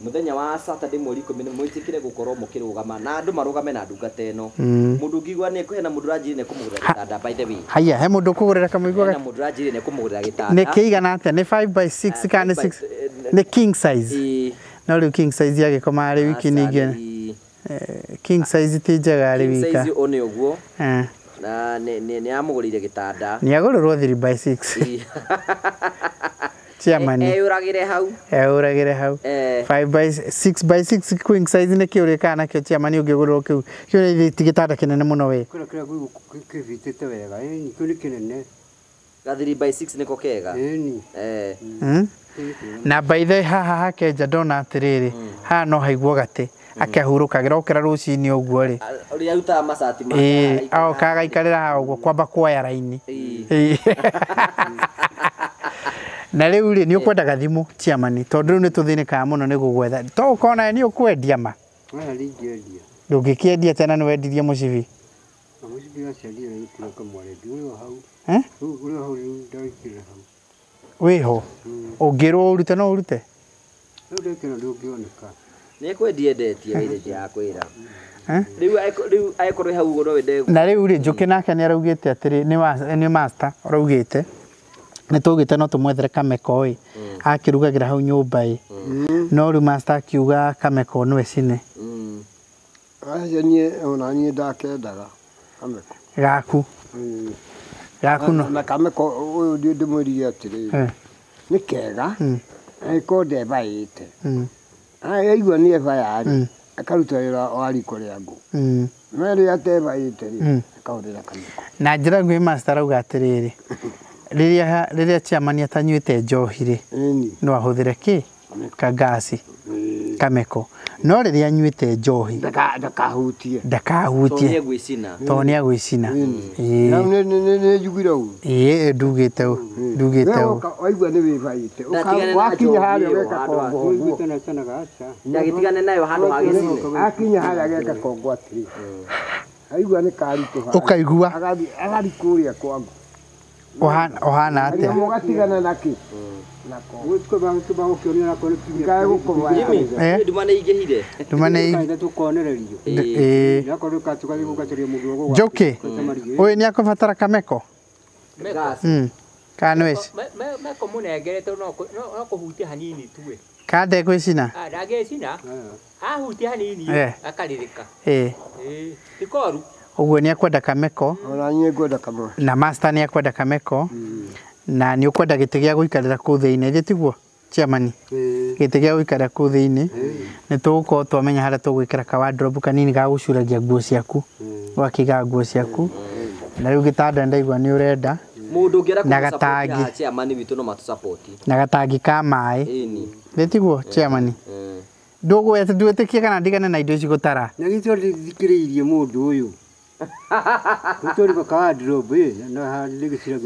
mũthenya wa Saturday mweri 10 nĩ mwĩtĩkĩre gũkorwo mũkĩrũgama na andũ marũgame na ndungata ĩno mũndũ ũngĩigua nĩ hena mũndũ ũranjĩrire nĩ kũmũgũrĩra gĩtanda by the way haya he mũndũ ũkũgũrĩra kamũigua hena mũndũ ũranjĩrire nĩ kũmũgũrĩra gĩtanda nĩ kĩigana atĩa nĩ 5 by 6 kana nĩ 6 nĩ king size no rĩu king size yagĩkoma arĩ wiki ningĩ king size ti njega arĩ wika king size o nĩ ũguo na nĩ amũgũrĩire gĩtanda nĩ agũrĩrwo 3 by 6 Chairman. Eyũragĩre hau. Eyũragĩre hau. 5 by 6 by 6 queen size nĩ kĩũrĩ kana nakĩo chairman ũngĩgũrwo kĩu. Kĩu nĩ ti gĩtanda kĩnene mũno we. Kĩrĩa kĩrĩa kĩbitĩte wega. Ĩni kĩu nĩ kĩnene. Ga 3 by 6 nĩko kega. Ĩni. Na by the haha hakenja ndona atĩrĩrĩ haha no haigwo gatĩ akehurũkagĩra okĩra rũcinĩ ũguo rĩ ũrĩa arutaga macati make oka agaikarĩra haha ũguo kwamba kuoya raini. Na rĩu rĩ nĩ ũkwenda gathimũ chairman tondũ rĩu nĩ tũthĩnĩkaga mũno nĩ gũgwetha to ũkona nĩ ũkwendia ma. Ndũngĩkĩendia tena nĩ wendirie mũcibi. Wĩho ũngĩrwo ũrute no ũrute. Nĩ kwendia endetie wĩrĩtie ya kwĩra. Rĩu angĩkorwo hau ũguo no wende. Na rĩu rĩ Njũkĩ nake nĩ araugĩte atĩrĩ nĩ master araugĩte nĩ tũgĩte no tũmwethere kameko ĩ akĩrugagĩra hau nyũmba ĩ no rĩu master akiuga kameko no ĩcine. Acio niĩ ona niĩ ndakendaga kameko. Gaku. Gaku no. Na kameko ũyũ ndĩmwĩrire atĩrĩrĩ nĩ kega angĩkorwo ndebaĩte. Aigua nĩ ebaya rĩ akaruta wĩra wa riko rĩa ngũ. No rĩrĩa atebaĩte rĩ akahũthĩra kameko. Na njĩra nguhĩ master arauga atĩrĩrĩ rĩrĩa chairman atanyuĩte njohi rĩ no ahũthĩre kĩ kangasi kameko no rĩrĩa anyuĩte njohi ndakahutie ndakahutie tondũ nĩ egwĩcina. Nĩ njugire ũguo. Ĩĩ ndugĩte ũguo ndugĩte ũguo. Waigua nĩ wĩbaĩte wakinya harĩa ũgeka kongo ũguo. Ndagĩtigane nayo handũ ha gĩcine. Akinya harĩa ageka kongo atĩrĩ aigua nĩ karitũha ũkaigua agathiĩ kũrĩa kwa ngũ. Ũhana atĩa? Mũgatigana nakĩ? Nduma nĩ ingĩhire. Nduma nĩ Njũkĩ ũyũ nĩ akũbatara kameko? Kana nĩ wĩci? Meko mũnengere tondũ no kũhutia hanini tu ĩ. Kana ndegwĩcina? Ndangĩcina. Ahutia hanini akarĩrĩka. Ti koru. Ũguo nĩ akwenda kameko. Ona niĩ ngwenda kamwe. Na master nĩ akwenda kameko. Na nĩ ũkwenda gĩtĩ gĩa gũikarĩra kũu thĩinĩ githĩ tiguo chairman? Gĩtĩ gĩa gũikarĩra kũu thĩinĩ nĩ tũgũkorwo twamenya harĩa tũgwĩkĩra ka wardrobe kanini ga gũcuragia nguo ciaku ũgakĩigaga nguo ciaku. Na rĩu gĩtanda ndaigua nĩ ũrenda. Mũndũ ũngĩenda kũmũsupport haha chairman witũ no matũsupport. Na gatangi ka maĩ. Githĩ tiguo chairman? Ndũgwĩtĩkie kana ndigane na indo ici gũtara. Na githĩ ndithikĩrĩirie mũndũ ũyũ.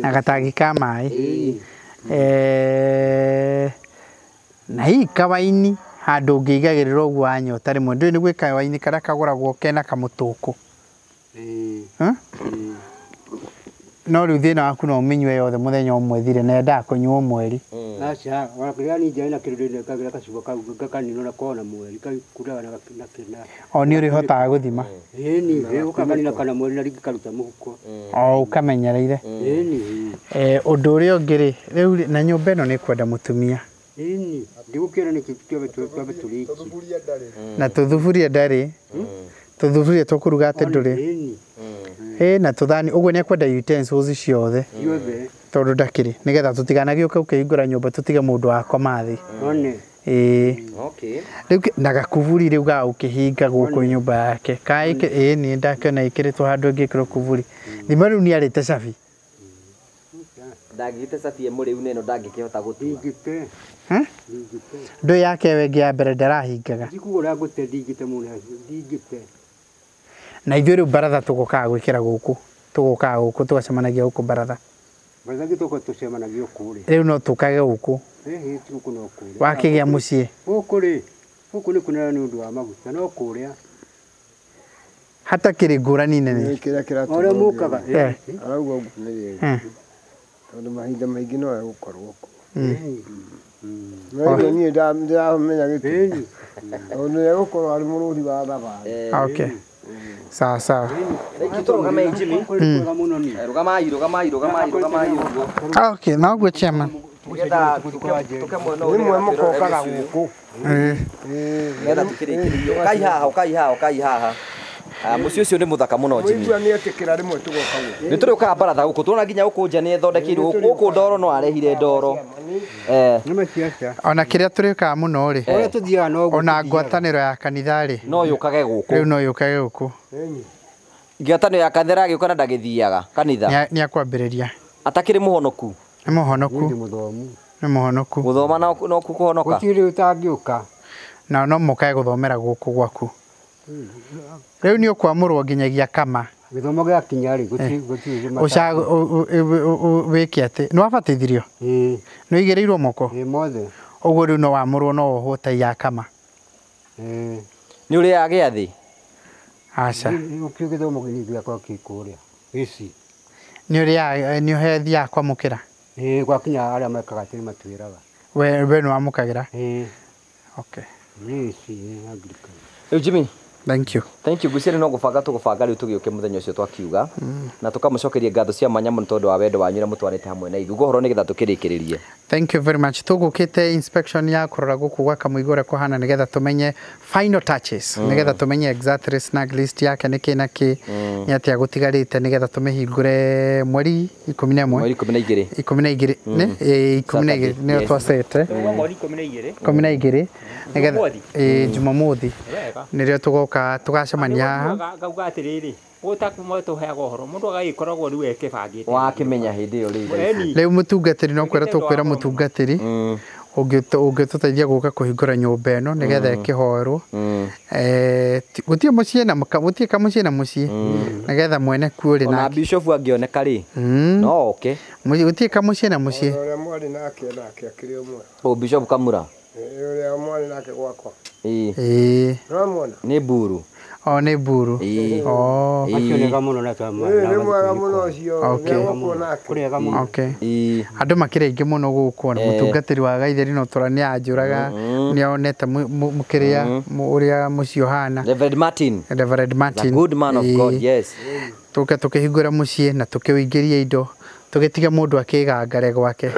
Na gatangi ka maĩ. Na hihi kawaini handũ ũngĩigagĩrĩra ũguo wanyota rĩmwe ndũĩ nĩ gwĩ kawaini karĩa kagũragwo kena kamũtũkũ. No rĩu thĩna waku no ũmĩnyue yothe mũthenya ũmwe thire na yendaga kũnyuo mweri. Aca ona niĩ njarĩ na kĩndũ ndĩkagĩra gacuba kau ngakanina kona mweri kakundaga na kĩna. O nĩ ũrĩhotaga gũthima? Ĩni ũkaganina kana mweri na rĩngĩ karuta mũhuko. O ũkamenyereire. Ĩni. Ũndũ ũrĩa ũngĩ rĩ rĩu na nyũmba ĩno nĩ kwenda mũtumia. Ĩni ndigũkĩra nĩkĩ twambe tũrĩkie. Na tũthuburia ndarĩ. Tũthuburia tũkũruga atĩ ndũrĩ. Ĩĩ na tũthani ũguo nĩ akwenda utensils ciothe. Tondũ ndakĩrĩ nĩgetha tũtikanagĩũke ũkĩhingũra nyũmba tũtige mũndũ wakoma thĩ. Ĩĩ. Rĩu na gakuburi rĩu ga ũkĩhinga gũkũ nyũmba yake. Ka ĩĩ niĩ ndakĩona ĩkĩrĩtwo handũ ĩngĩkĩrwo kuburi. Thima rĩu nĩ arĩte cabi. Ndangĩte cabi mũrĩu neno ndangĩkĩhota gũtua. Ndingĩte. Ndũĩ yake we ĩngĩ ya mbere ndarahingaga. Ndikũgũra ngũte ndingĩte mũno ndingĩte. Na ithuĩ rĩu baratha tũgũkaga gwĩkĩra gũkũ tũgũkaga gũkũ tũgacemanagia gũkũ baratha. Baratha gĩtũka tũcemanagia kũrĩa. Rĩu no tũkage gũkũ. Ĩhĩ gũkũ no kũrĩa. Wakĩgĩa mũciĩ. Gũkũ rĩ gũkũ nĩ kũnene nĩ ũndũ wa maguta no kũrĩa. Hatakĩrĩ ngũrani nene. Ũrĩa mũkaga. Arauga ũguo nĩ rĩrĩ. Tondũ mahinda maingĩ no egũkorwo kuo. No niĩ ndiramenya gĩtũmi. Tondũ nĩ egũkorwo arĩ mũrũri wa thabarĩ. Okay. Sawa sawa. Rũgamai rũgamai rũgamai rũgamai ũguo. Okay, na ũguo chairman. Nĩgetha Rĩmwe mũkokaga gũkũ. Nĩgetha tũkĩrĩkĩrie. Ũkai haha ũkai haha ũkai haha. Mũciĩ ũcio nĩ mũthaka mũno Jimmy. Mũigua nĩ etĩkĩra rĩmwe tũgoka gũkũ. Nĩ tũrĩũkaga baratha gũkũ tuona nginya gũkũ nja nĩ ĩthondekeirwo gũkũ ndoro no arehire ndoro. Ona kĩrĩa tũrĩũkaga mũno rĩ. Ũrĩa tũthiaga no ona ngwatanĩro ya kanitha rĩ. No yũkage gũkũ. Rĩu no yũkage gũkũ. Ngwatanĩro ya kanitha ĩragĩũka na ndagĩthiaga kanitha. Nĩ akwambĩrĩria. Atakĩrĩ mũhonoku. Nĩ mũhonoku. Nĩ mũhonoku. Gũthoma no kũhonoka. Gũtirĩ ũtangĩũka. Na no mũkae gũthomera gũkũ gwaku. Rĩu nĩ ũkwamũrwo nginyagia kama. Gĩthomo gĩakinya rĩ gũtirĩ wĩke atĩ nĩ wabatithirio? Ĩĩ. Nĩ ũigĩrĩirwo moko? Ĩĩ mothe. Ũguo rĩu no wamũrwo no wohwo tai ya kama. Ĩĩ. Nĩ ũrĩaga gĩathĩ? Aca. Ũkĩo gĩthomo gĩakwa kĩ kũrĩa. Gĩci. Nĩ ũrĩaga nĩ ũhethiaga kwamũkĩra? Ĩĩ gwakinya arĩa mekaga atĩ nĩ matwĩraga. We nĩ wamũkagĩra? Ĩĩ. Okay. Gĩci nĩ Anglican. Rĩu Jimmy. Thank you. Thank you. Ngwĩciria no gũbanga tũgũbanga rĩu tũgĩũke mũthenya ũcio twakiuga na tũkamũcokeria ngatho cia mwanya mũno tondũ wa wendo wanyu na mũtwarĩte hamwe na ithuĩ. Ũguo ũhoro nĩgetha tũkĩrĩkĩrĩrie. Thank you very much. Tũgũkĩte inspection ya kũrora gũkũ gwa Kamũigũ ũrĩa kũhana nĩgetha tũmenye final touches nĩgetha tũmenye exactly snag list yake nĩ kĩ na kĩ nĩ atĩa gũtigarĩte nĩgetha tũmĩhingũre mweri 11 mweri 12 12 nĩ 12 nĩyo twacete mweri 12 12 nĩgetha Jumamothi nĩrĩo tũgoka tũgacemania haha ngauga atĩrĩrĩ gũtakuma tũheaga ũhoro mũndũ agagĩkoragwo rĩu ekĩbangĩte wakĩmenya hĩndĩ ĩyo rĩu rĩu mũtungatĩri no kwĩra tũkwĩra mũtungatĩri ũngĩtũteithia gũka kũhingũra nyũmba ĩno nĩgetha ĩkĩhoerwo gũtirĩ mũciĩ na gũtirĩ kamũciĩ na mũciĩ nĩgetha mwene kuo rĩ ona bishop angĩoneka rĩ no oke gũtirĩ kamũciĩ na mũciĩ ũrĩa mwarĩ nake nake akĩrĩ ũmwe o bishop Kamura ũrĩa mwarĩ nake gwakwa ĩĩ nĩwamwona nĩ mburu o nĩ mburu o acio nĩega mũno na nĩ mwega mũno ũcio nĩegũkwo nake kũrĩega mũno okay andũ makĩrĩ aingĩ mũno gũkũ ona mũtungatĩri wa Gaitheri no tũra nĩ anjũraga nĩ onete mũkĩrĩa ũrĩa mũciĩ ũhana Reverend Martin Reverend Martin the good man of God yes tũke tũkĩhingũra mũciĩ na tũkĩũingĩria indo tũgĩtige mũndũ akĩgangare gwake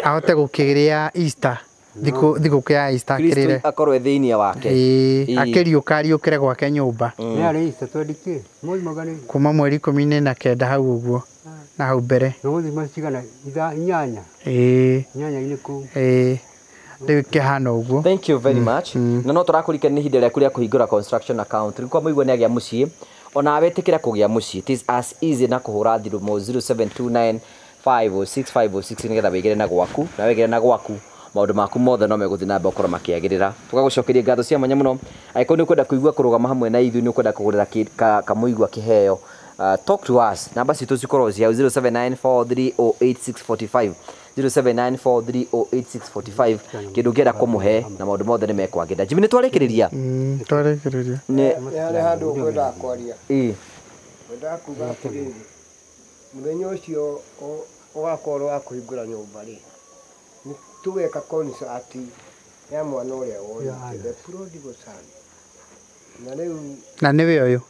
ahote gũkĩrĩa Easter thigũkũ ya Easter akĩrĩre akorwo thĩinĩ wake ĩĩ akĩriũka ariũkĩre gwake nyũmba nĩ arĩ Easter 20 mweri magana kuma mweri 19 hau ũguo na hau mbere nĩgũthima cigana ithaa inyanya ĩĩ inyanya-inĩ kũu ĩĩ rĩu kĩhana ũguo thank you very much na no tũrakũrikania nĩ ihinda rĩaku rĩa kũhingũra construction account rĩu kwa mũigua nĩ agĩa mũciĩ ona wetĩkĩra kũgĩa mũciĩ it is as easy na kũhũra thimũ 0729 506 506 nĩgetha wĩgĩre na gwaku na wĩgĩre na gwaku maũndũ maku mothe no megũthiĩ na mbere gũkorwo makĩagĩrĩra tũgagũcokeria ngatho cia mwanya mũno angĩkorwo nĩ ũkwenda kũigua kũrũgama hamwe na ithuĩ nĩ ũkwenda kũgũrĩra Kamũigua kĩheo talk to us namba citũ cikorwo cia 0794308645 0794308645 kĩndũ ũngĩenda kũmũhe na maũndũ mothe nĩ mekwagĩrĩra Jimmy nĩ twarĩkĩrĩria twarĩkĩrĩria nĩ harĩ handũ ũkwendaga kwaria ĩĩ ngwendaga kuga atĩrĩrĩ mũthenya ũcio ũgakorwo wa kũhingũra nyũmba rĩ tugeka concert ya mwana ũrĩa worĩte the prodigal son na rĩu na nĩwe ũyũ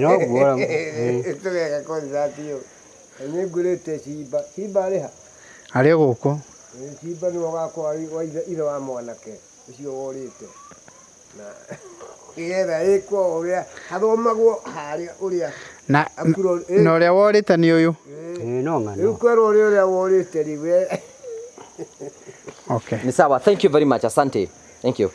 noguo tugeka concert ĩyo nĩ ngũrĩte Simba Simba arĩ ha arĩ gũkũ Simba nĩwe ũgakorwo wa ithe wa mwanake ũcio worĩte na nĩgetha ĩkwo ũrĩa hathomagwo harĩa ũrĩa na ũrĩa worĩte nĩ ũyũ no ng'ano rĩu kwerwo ũrĩa worĩte rĩu Okay. Ni sawa. Thank you very much. Asante. Thank you.